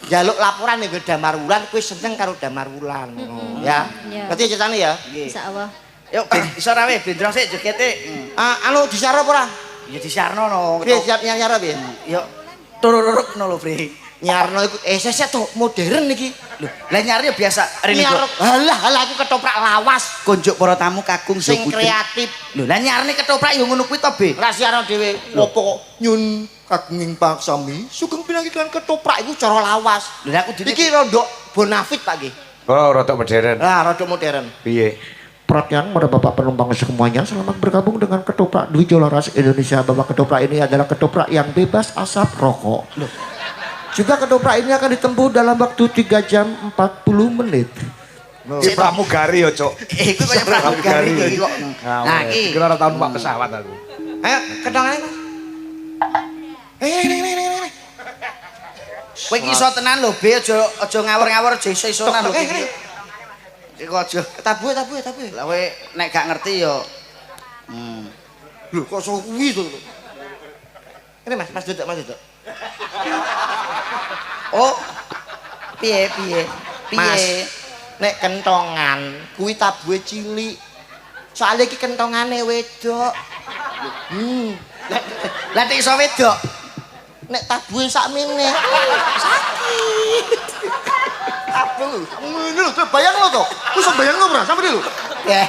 Njaluk laporan ning Damar Wulan, kowe seneng karo Damar Wulan ngono ya. Berarti ceritane ya. Insyaallah. Yuk iso ra we blendrong sik jogete. Anu disaro apa ora? Ya disarno no. Piye siap nyar piye? Yo tururuk no lho, Bre. Nyarno iku sesek to modern iki. Lho, lah nyarno biasa rene kok. Halah, halah aku ketoprak lawas. Konjuk para tamu kakung sing kreatif. Lho, lah nyarne ketoprak yo ngono kuwi to, Be. Ra siarno dhewe. Opo kok nyun kagunging paksami sugeng pinanggih kan ketoprak iku cara lawas. Lho, aku dene iki rodok bonafit, Pak nggih. Oh, rodok modern. Lah, rodok modern. Piye? Perhatian pada bapak penumpang semuanya, selamat bergabung dengan ketoprak Dwi Jolaras Indonesia. Bapak ketoprak ini adalah ketoprak yang bebas asap rokok. Loh. Juga ketoprak ini akan ditempuh dalam waktu 3 jam 40 menit. Iki pramugari yo, Cuk. Iku kaya pramugari iki kok. Nah, iki kira ora tau numpak pesawat aku. Ayo, ketongane, Mas. Ini. Kowe iki iso tenan lho, Be, aja ngawur-ngawur, aja iso-isonan lho iki. Iku aja tabuhe. Lah kowe nek gak ngerti yo. Lho kok iso kuwi to. Ini Mas, Mas duduk, Mas duduk. Oh. Piye piye? Piye? Mas, nek kentongan kuwi tabuhe cilik. Soale iki kentongane wedok. Lah nek iso wedok, nek tabuhe sakmene. Sakit. Tabuh. Ngene lho, bayang lho to. Kuwi iso bayang lho, Bro. Sampe lho. Ya.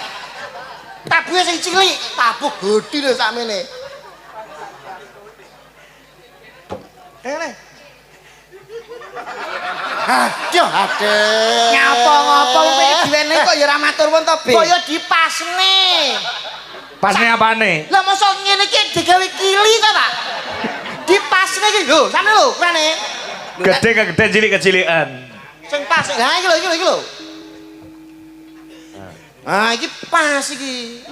Tabuhe sing cilik, tabuh gedhi lho sakmene. Ngene. Aduh, aduh. Ngapa-ngapa kowe diwenehi kok ya ora matur nuwun to, Be. Kok ya dipasne. Pasne apane? Lah mosok ngene iki digawe kili ta, Pak? Dipasne iki lho, sampe lho ukurane. Gede kegeden cilik kecilikan. Sing pas. Lah iki lho, iki lho, iki lho. Ah, iki pas iki.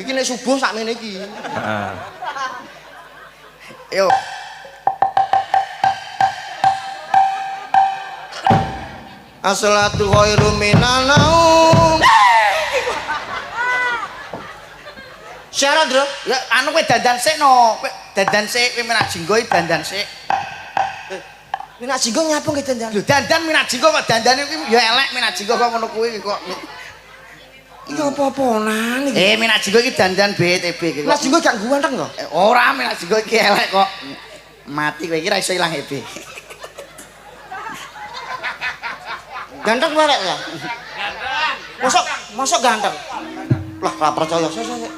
Iki nek subuh sakmene iki. Heeh. Yo. As-salatu khairum minan naum. Siaran, Bro. Ya anu kowe dandan sik no. Kowe dandan sik, kowe minak jinggo iki dandan sik. Minak jinggo nyapa nggih dandan? Lho dandan minak jinggo kok dandane kuwi ya elek minak jinggo kok ngono kuwi kok. Iki apa-apanan iki? Minak jinggo iki dandan BTB iki kok. Minak jinggo gak ganteng kok. Ora minak jinggo iki elek kok. Mati kowe iki ra iso ilang EB. Ganteng barek ya? Ganteng. Mosok ganteng. Lah ora percaya.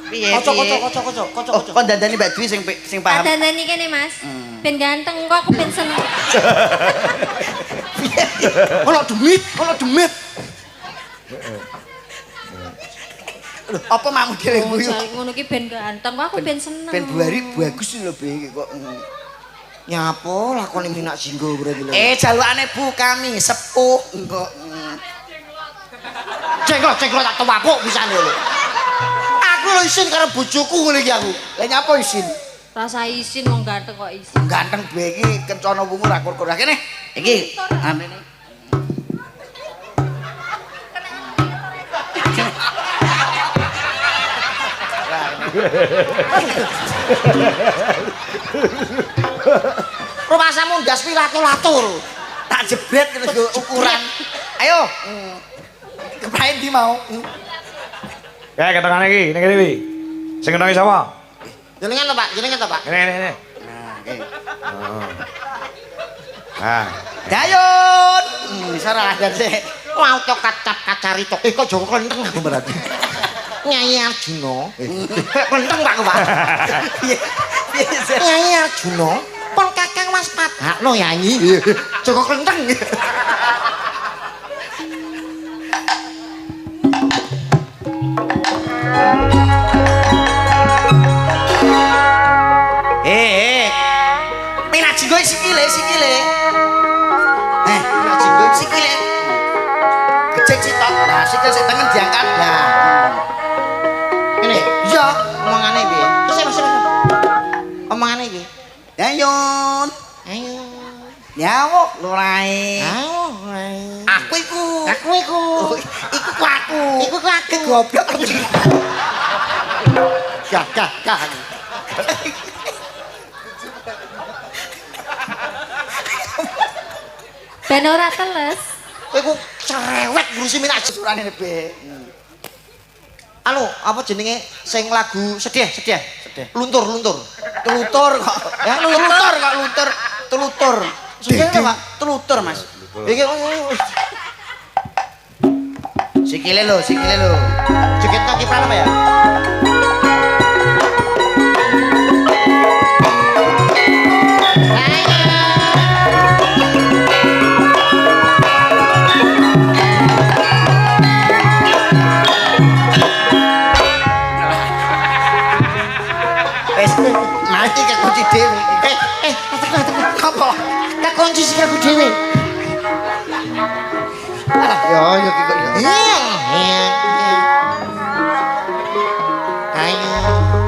Piye? Kocok kocok kocok kocok Oh, kon dandani Mbak Dwi sing paham. Dandani kene, Mas. Ben ganteng kok aku ben seneng. Ono demit, ono demit. Lho, apa makmu dhewe guyu? Ngono ki ben ganteng kok aku ben seneng. Ben buari bagus lho Be iki kok. Nyapa lakone minak jinggo berarti lho. Jalukane Bu kami sepuh kok. Jenglot jenglot tak tewapuk pisan lho. Aku lho isin karo bojoku ngene iki aku. Lah nyapa isin? Rasa isin wong ganteng kok isin. Ganteng Be iki kencana wungu ra kur-kur. Kene. Iki amene. Rumasamu ndas kuwi latur-latur. Tak jebret nggo ukuran. Ayo. Kepraen ndi mau? Ya ketengane iki, ning kene iki. Sing kentongi sapa? Jenengan to, Pak? Jenengan to, Pak? Ngene ngene ngene. Nah, oke. Ah. Dayun. Bisa ora lancar sik. Wau tok kacap kacari tok. Kok joko klenteng aku berarti. Nyai Arjuna. Klenteng Pak Pak. Piye? Piye? Nyai Arjuna, pon Kakang waspadakno Yanyi. Joko klenteng. Minak jinggo sikile, sikile. Minak jinggo sikile. Gejek sitok. Nah, sikil sik tengen diangkat. Lah. Ngene. Iya, Omongane piye? Terus Mas. Omongane iki. Dayun. Ayo. Nyawuk lurae. Ayo. Aku iku. Aku iku. Iku ku aku. Iku ku aku. Goblok. Gah gah gah. Ben ora teles. Kowe ku cerewet ngurusi minak Surane be. Anu, apa jenenge sing lagu sedih, sedih. Sedih. Luntur, luntur. Telutur kok. Ya, Telutur kok luntur. Telutur. Sedih to, Pak? Telutur, Mas. Iki Sikile lho, sikile lho. joget kok kiprah apa ya? Wis mati kekunci dhewe. Apa? Kekunci sikilku dhewe. Alah, yo yo iki kok yo. Iya, iya. Ayo.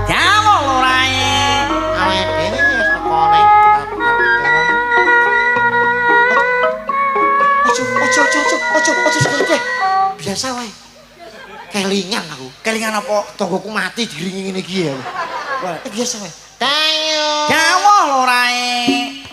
Jawo lurae. Awake dhewe wis teko ning Ojo, ojo, ojo, ojo, ojo, ojo sekali. Biasa wae. Kelingan aku. Kelingan apa? Tonggoku mati diringi ngene iki ya. Biasa wae. Tayo. Jawo lurae.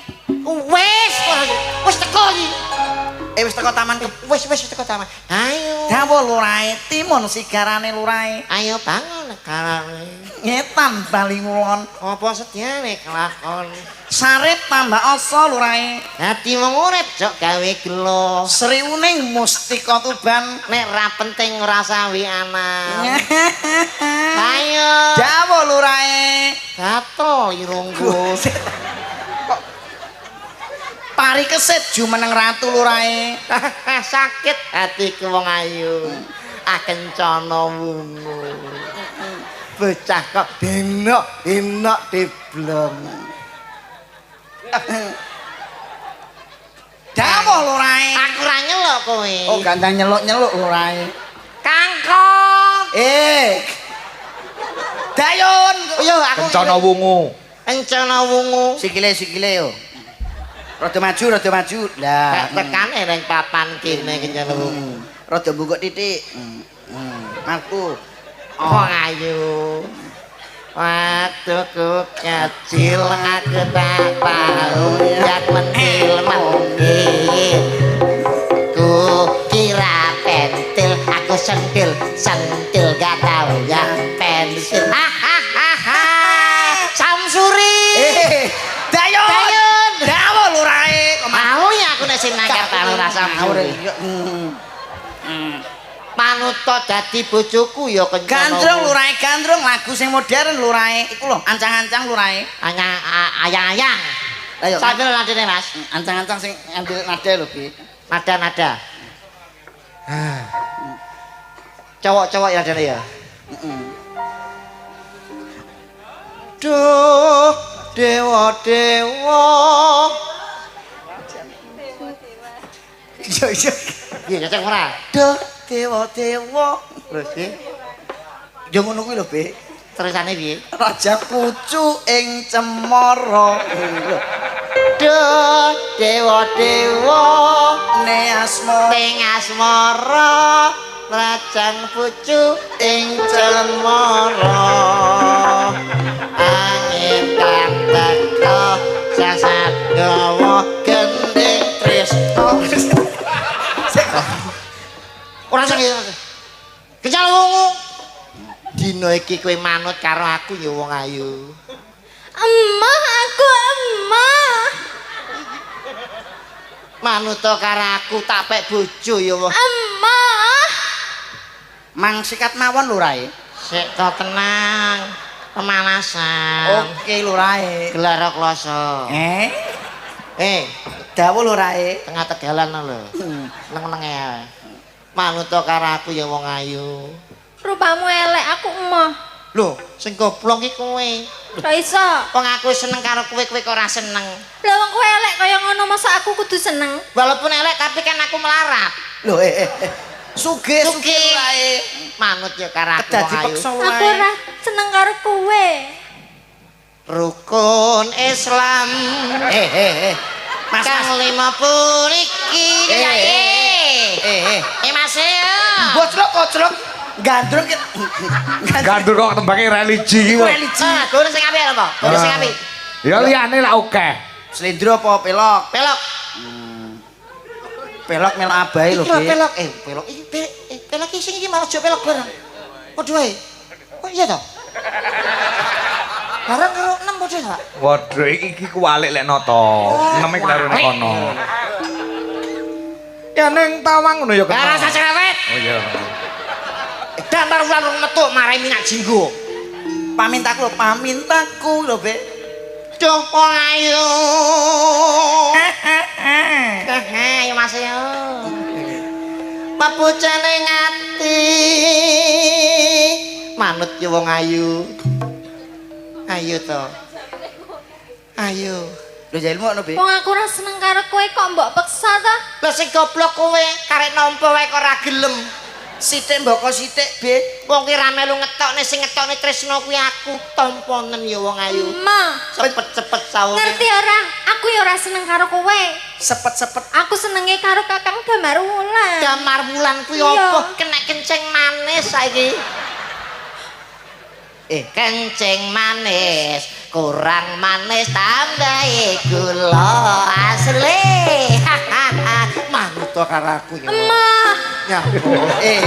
Wis teko taman ke Wis wis teko taman. Ayo. Dawa lurahe, timun sigarane lurahe. Ayo bangun negarane. Ngetan bali ngulon. Apa sediane kelakon? Sarip tambah asa lurahe. Dadi wong urip jok gawe gelo. Sriuning mustika Tuban. Nek ra penting ora sawi anak. Ayo. Dawa lurahe. Gatel irungku. Kok pari kesit jumeneng ratu lurahe. Sakit hatiku wong ayu. Akencana wungu. Bocah kok denok denok deblong. Dawa lurahe. Aku ora nyeluk kowe. Oh, gandang nyeluk-nyeluk lurahe. Kangkong. Dayun. Yo aku Kencana wungu. Kencana wungu. Sikile-sikile yo. Rada maju, rada maju. Lah, tekane ning papan kene kencana wungu. Rada bungkuk titik. Aku. Wong ayu. Waktu ku kecil aku tak tahu yang mentil mentil. Ku kira pentil, aku sentil, sentil gak tahu ya pensil. Hahaha. Samsuri. Dayun. Dayun. Dawa lurahe. Mau ya aku nek sing nangkep karo Samsuri. Manuta dadi bojoku ya kencana. Gandrung lurahe, gandrung lagu sing modern lurahe. Iku lho, ancang-ancang lurahe. Ayang-ayang. Ayo. Sambil nadene, Mas. Ancang-ancang sing ngambil nada lho, Bi. Nada-nada. Cowok-cowok ya nadane ya. Duh, dewa-dewa. Iya, iya. Piye cocok ora? Duh, dewa-dewa. Terus piye? Ya ngono kuwi lho, Bi. Terusane piye? Raja Pucu ing Cemara. Duh, dewa-dewa Ne asma ing asmara rajang pucu ing cemara. Angin kang teka sasat gawa gending tresna. Ora sing kecal wungu. Dina iki kowe manut karo aku ya wong ayu. Emah aku emah. Manut karo aku tak pek bojo ya wong. Emah. Mang sikat mawon lurahe. Sik to tenang. Pemanasan. Oke lurahe. Gelar kloso. Dawa lurahe. Tengah tegalan lho. Neng-neng ae. Manut karo aku ya wong ayu. Rupamu elek aku emoh. Lho, sing goblok iki kowe. Ora iso. Wong aku seneng karo kowe, kowe kok ora seneng. Lah wong kowe elek kaya ngono masa aku kudu seneng? Walaupun elek tapi kan aku melarat. Lho Sugih sugih lurahe. Manut ya karo aku wong ayu. Aku ora seneng karo kowe. Rukun Islam. Mas, kang lima puriki. Mas ya. Boclok koclok gandrung Gandrung kok tembange religi iki kok. Religi. Ah, guru sing apik apa? Guru sing apik. Ya liyane lak akeh. Slendro apa pelok? Pelok. Pelok melok abahe lho, Bi. Pelok, pelok iki pelok iki sing iki malah aja pelok bareng. Padha wae. Kok iya to? Bareng karo 6 padha ta, Pak? Waduh iki kuwalik lek nata. 6 kleru nek kono. Ya ning tawang ngono ya kena. Lah rasa cerewet. Oh iya. Damar wulan rong metu marai minak jinggo. Pamintaku lho, pamintaku lho, Be. Duh wong ayu. Ayo Mas yo. Papucane ngati. Manut yo wong ayu. Ayo to. Ayo. Lho jailmu ngono, Be. Wong aku ora seneng karo kowe kok mbok peksa ta? Lah sing goblok kowe, karek nampa wae kok ora gelem. Sithik mboko sithik, Be. Wong ki ra melu ngetokne sing ngetokne tresna kuwi aku, tamponen ya wong ayu. Emah. Cepet-cepet sawunge. Ngerti ora? Aku ya ora seneng karo kowe. Sepet-sepet. Aku senenge karo Kakang Damar Wulan. Damar Wulan kuwi apa? Kena kencing manis saiki. Kencing manis, kurang manis tambahi gula asli. Manut Manut to karo aku ya. Emah. Nyapa? Eh.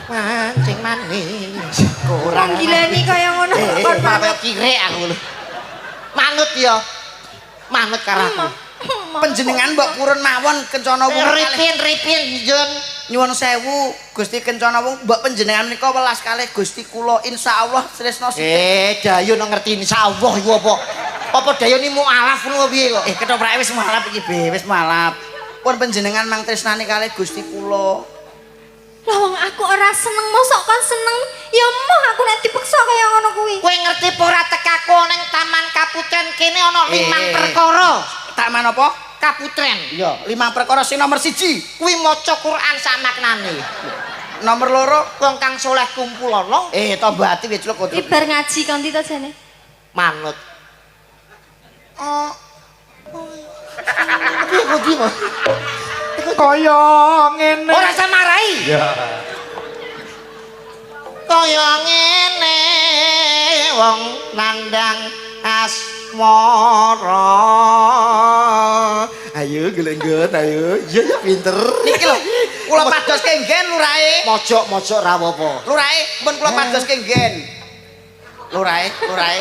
Mancing manis. Kurang gilani kaya ngono kok Malah kirek aku lho. Manut ya. Manut karo aku. Panjenengan mbok purun mawon Kencana Wungu. Ripin ripin Jun. Nyuwun sewu Gusti Kencana Wungu, mbok panjenengan menika welas kalih Gusti kula insyaallah tresna sithik. Dayo no ngerti insyaallah iku apa? Apa dayo ni mualaf ngono piye kok? Ketoprake wis mualaf iki, Be, wis mualaf. Pun panjenengan mang tresnane kalih Gusti kula. Lah wong aku ora seneng, mosok kon seneng? Ya emoh aku nek dipeksa kaya ngono kuwi. Kowe ngerti apa ora tekaku ning Taman Kaputren kene ana limang perkara. Taman apa? Kaputren. Iya, limang perkara sing nomor 1. Kuwi maca Quran sak maknane. Nomor 2, wong kang soleh kumpulana. Tombo ati wis lho Iki bar ngaji kon to jane. Manut. Oh. Piye kok iki? Kaya ngene. Ora usah marahi. Ya. Kaya ngene wong nandang asmara. Ayo golek-golek ayo. Iya ya pinter. Niki lho, kula padoske nggen lurahe. Mojok-mojok ra apa-apa. Lurahe, pun kula padoske nggen. Lurahe, lurahe.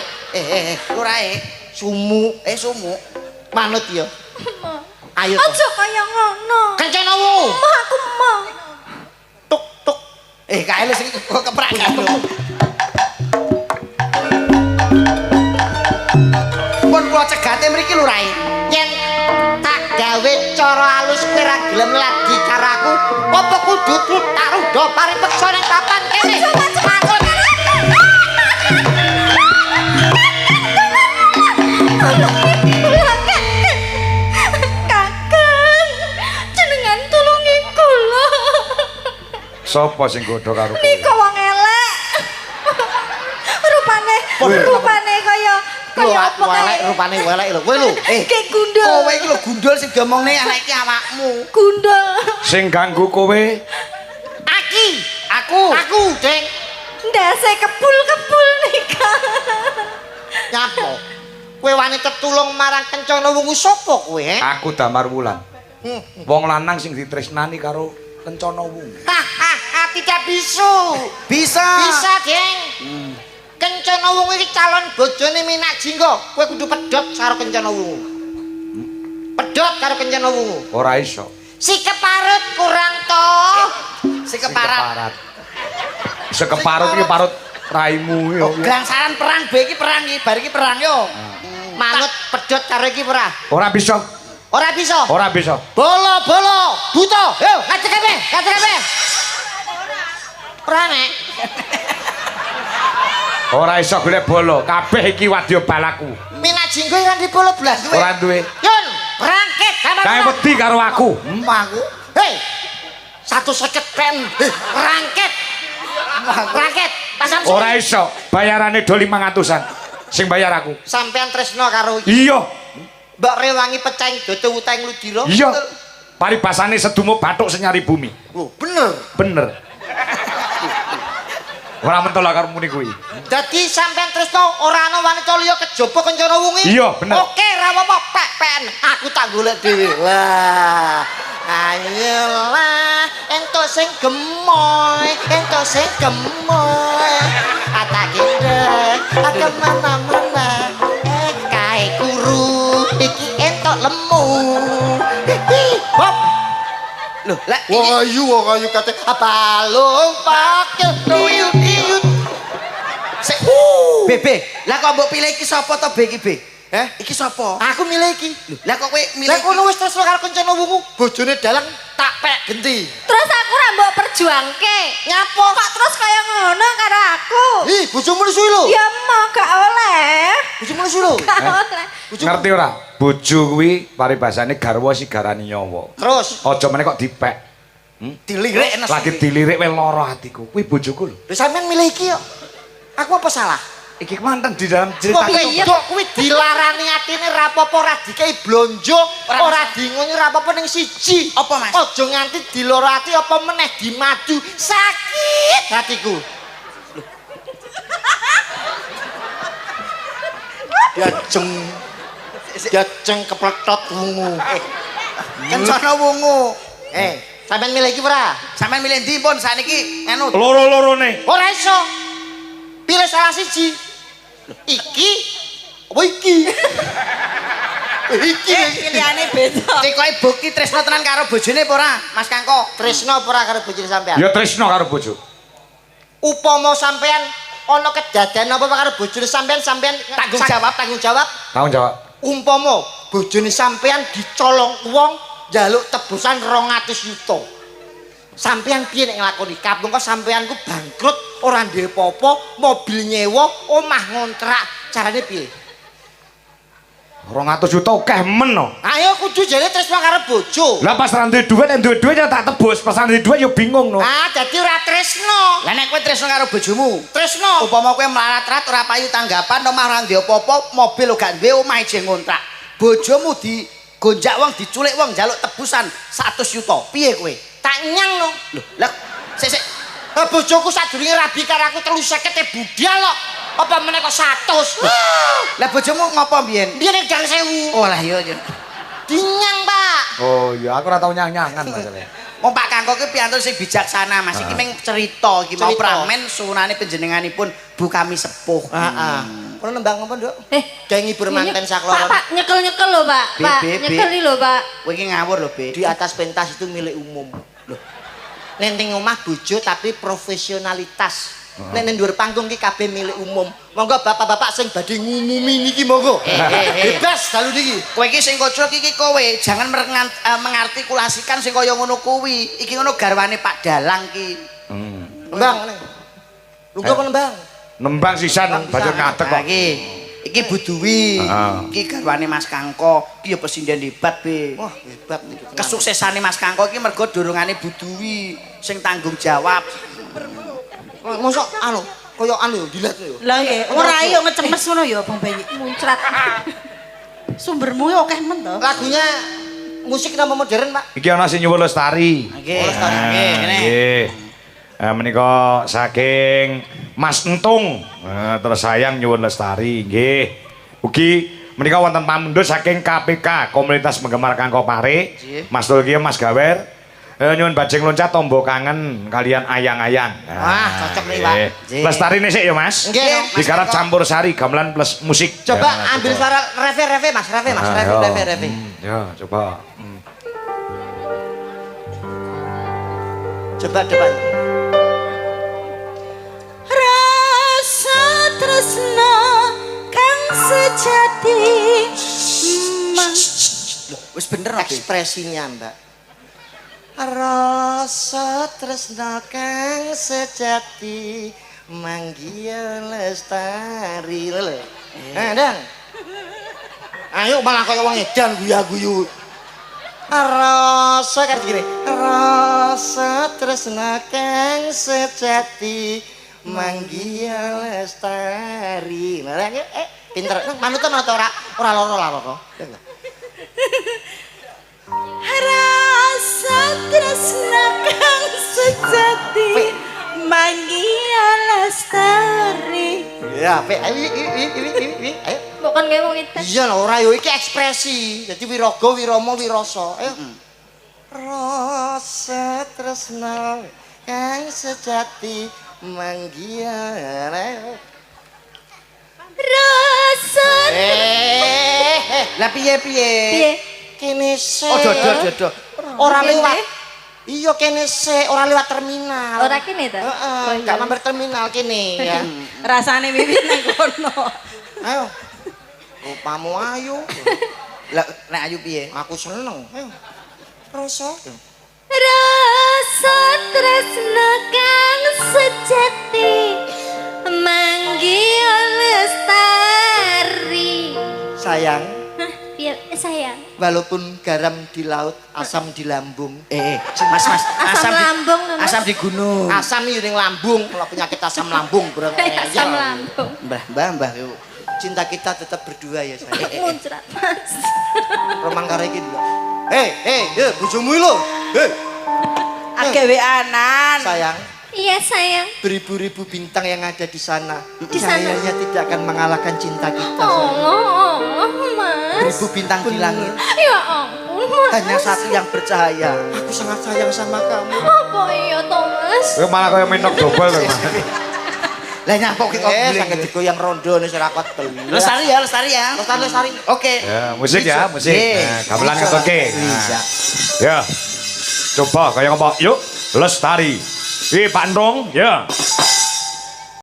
Lurahe. Sumu, Sumu. Manut ya. Ayo. Aja kaya ngono. Kencana Wungu. Emoh aku emoh. Tuk tuk. Kae lho sing kok keprak lho. Pun kula cegate mriki lurahe. Yen tak gawe cara alus kowe ra gelem lagi karo aku, apa kudu taruh do paripeksa ning papan kene. Manut. Kakang, jenengan tulungi kula. Sopo sing godho karo kowe? Nika wong elek. Rupane kaya apa kae? Rupane elek lho. Kowe lho. Kayak gundul. Kowe iki lho gundul sing diomongne anak iki awakmu. Gundul. Sing ganggu kowe Aki, Aku. aku, Deng. Ndase kebul-kebul nika. Nyapa? Kowe wani tetulung marang Kencana Wungu sapa kowe, he? Aku Damar Wulan. Wong lanang sing ditresnani karo Kencana Wungu. Hahaha, tidak bisa. Bisa. Bisa, Deng. Kencana Wungu iki calon bojone Minak Jingga. Kowe kudu pedhot karo Kencana Wungu. Pedhot karo Kencana Wungu. Ora iso. Si keparut kurang to. Si keparat. Si keparut iki parut raimu yo. Glangsaran perang be iki perang iki, bar iki perang yo. Manut pedhot karo iki ora? Ora bisa. Ora bisa. Ora bisa. Bolo-bolo buta. Yo, ngadeg kabeh, ngadeg kabeh. Ora nek. Ora iso golek bolo, kabeh iki wadya balaku. Minak Jingga ora ndek bolo blas. Ora duwe. Yun, rangkit kamar. Kae wedi karo aku. Aku. Hei. 150 pen. Rangkit. Rangkit. Pasang. Ora iso, bayarane do 500-an. Sing bayar aku. Sampean tresno karo iki. Iya. Mbok rewangi pecahing dodo utang ludira. Iya. Paribasane sedumu bathuk senyari bumi. Oh, bener. Bener. Ora mentol karo muni kuwi. Dadi sampean tresno ora ana wanita liya kejaba Kencana Wungu. Iya, bener. Oke, ra apa-apa, pek-peken. Aku tak golek dhewe. Wah. Ayolah, entuk sing gemoy, entuk sing gemoy. Atak kira, aku mana-mana. Kae kuru, iki entuk lemu. Hop. Lho, lah wong ayu kate balung pakil tuyut-tuyut. Sik. Bebe, lah kok mbok pilih iki sapa to Be iki Be? Eh? Iki sapa? Aku milih iki. Lho, lah kok kowe milih? Lah kono wis tresno karo Kencana Wungu, bojone dalang tak pek genti. Terus aku ora mbok perjuangke. Nyapa? Kok terus kaya ngono karo aku? Ih, bojomu suwi lho. Ya emoh gak oleh. Bojomu suwi lho. Gak oleh. Ngerti ora? Bojo kuwi paribasane garwa sigarane nyawa. Terus aja meneh kok dipek. Dilirik enes. Lagi dilirik wae lara atiku. Kuwi bojoku lho. Lho sampean milih iki yo. Aku apa salah? Iki manten di dalam cerita. Wong wedok kuwi dilarani atine ra apa-apa, ora dikei blonjo, ora dingoni ra apa-apa ning siji. Apa, Mas? Aja nganti diloro ati apa meneh dimadu. Sakit hatiku. Diajeng. Jajeng kepletot wungu. Kencana wungu. Sampean milih iki ora? Sampeyan milih ndi pun saniki nganu. Loro-lorone. Ora iso. Pilih salah siji. Iki apa iki? Iki. Pilihane beda. Cikoke bukti tresno tenan karo bojone apa ora, Mas Kangko? Tresno apa ora karo bojone sampean? Ya tresno karo bojo. Upama sampean ana kedadean apa karo bojone sampean, sampean Tanggung jawab. Tanggung jawab. Tanggung jawab. Umpama bojone sampean dicolong wong njaluk tebusan 200 yuta. Sampean piye nek nglakoni? Kabeh kok sampean ku bangkrut, ora duwe apa-apa, mobil nyewa, omah ngontrak. Carane piye? 200 juta akeh men no. Ayo kudu jare tresno karo bojo. Lah pas ra duwe dhuwit, nek duwe dhuwit ya tak tebus, pas ra duwe dhuwit ya bingung no. Ah, dadi ora tresno. Lah nek kowe tresno karo bojomu, Tresno. upama kowe melarat-rat ora payu tanggapan, omah ora duwe apa-apa, mobil gak duwe, omah ijeh ngontrak. Bojomu digonjak wong, diculik wong njaluk tebusan 100 yuta. Piye kowe? Tak nyang no. Lho, lah sik sik. Lah bojoku sadurunge rabi karo aku 350 e budal kok. Apa meneh kok 100? Lah bojomu ngopo mbiyen? Biyen nek gang 1000. Oh lah iya iya. Dinyang, Pak. Oh iya, aku ora tau nyang-nyangan masalahnya. Wong Pak Kangko ki piantun sing bijaksana, Mas. Iki mung cerita iki mau Cerita. pramen sunane panjenenganipun Bu kami sepuh. Heeh. Kono nembang apa, Nduk? Eh, Gawe ngibur manten Pak, sakloron. Pak, nyekel-nyekel lho, Pak. B, Pak, B, B. nyekeli lho, Pak. Kowe iki ngawur lho, Be. Di atas pentas itu milik umum. Loh. Nek ning omah bojo tapi profesionalitas. Nek ning dhuwur panggung ki kabeh milik umum. Monggo bapak-bapak sing badhe ngumumi niki monggo. Bebas dalu niki. Kowe iki sing koclok iki kowe, jangan mengartikulasikan sing kaya ngono kuwi. Iki ngono garwane Pak Dalang ki. Nembang ngene. Lungguh apa nembang? Nembang sisan banjur ngadeg Nah, kok. iki iki Bu Duwi, Heeh. iki garwane Mas Kangko, iki ya pesinden hebat, Be. Wah, hebat niki. tenan. Kesuksesane Mas Kangko iki mergo dorongane Bu Duwi sing tanggung jawab. Mosok anu kaya anu yo dilat yo. Lah nggih, ora yo ngecemes ngono ya Bang Bayi. Muncrat. Sumbermu yo akeh men to. Lagunya musik nama modern, Pak? Iki ana sing nyuwun lestari. Nggih. Nggih, ngene. Nggih. Menika saking Mas Entung. Terus sayang nyuwun lestari nggih. Ugi menika wonten pamundhut saking KPK, Komunitas Penggemar Kangko Pare. Nggih. Mas Tulki Mas Gawer. Nyuwun bajing loncat tombo kangen kalian ayang-ayang. Wah, cocok nih, Pak. Nggih. Nggih. Lestarine sik ya, Mas. Nggih. Mas Digarap Kangko. campur sari gamelan plus musik. Coba Ya, ambil coba. suara refe-refe, Mas, refe, Mas, Ah, refe, yo. refe, refe. Ya, coba. Coba, coba. Rasa tresno kang sejati mang Lho, wis bener no, Be. Ekspresinya, Mbak. Rasa tresno kang sejati manggiya lestari lho. Eh, Dang. Ayo malah kaya wong edan guya-guyu. Rasa kan gini. Rasa tresno kang sejati manggiya lestari. Lah pinter. Nang manut manut ora ora loro lah loro. Rasa tresno kang sejati manggiya lestari. Ya, apik. Ayo iki iki iki iki. Ayo. Bukan kayak wong itu. Iya lah ora yo iki ekspresi. Dadi wiraga, wirama, wirasa. Ayo. Rasa tresna kang sejati manggiya. Rasa Eh, Lah piye piye? piye? Kene sik. Oh, dodo dodo. Ora Kene? lewat. Iya kene sik, ora lewat terminal. Ora kene ta? Heeh, Oh, iya. gak mampir terminal kene ya. Rasane wiwit nang kono. Ayo. Rupamu ayu. Lah nek ayu piye? Aku seneng. Ayo. Rasa. Rasa tresno kang sejati manggiya lestari. Sayang, Hah, piye sayang? walaupun garam di laut, asam di lambung. Mas mas, Asam lambung lho, Mas. Asam di gunung. Asam iki ning lambung, kalau penyakit asam lambung berang. Asam lambung. Mbah mbah mbah yuk. Cinta kita tetap berdua ya sayang. Muncrat, Mas. Romang karo iki lho. Hei, hei, ye bojomu lho. Hei, Age WA-nan. sayang. Iya sayang. Beribu-ribu bintang yang ada di sana. Di sana. Cahayanya tidak akan mengalahkan cinta kita, sayang. Allah, Allah, Mas. Beribu bintang di langit. Ya ampun, Mas. Hanya satu yang bercahaya. Aku sangat sayang sama kamu. Apa iya toh, Mas? Kowe malah kaya mentok dobel to, Mas. Lah nyapa kok Eh, sangat digoyang rondo nih serakot beli. Lestari ya, lestari ya. Lestari, lestari. Oke. Ya, musik ya, musik. Iya. Nah, gamelan ketoke. Bisa. Ya. Coba kaya apa? Yuk, lestari. Ih, Pak Ndong, ya.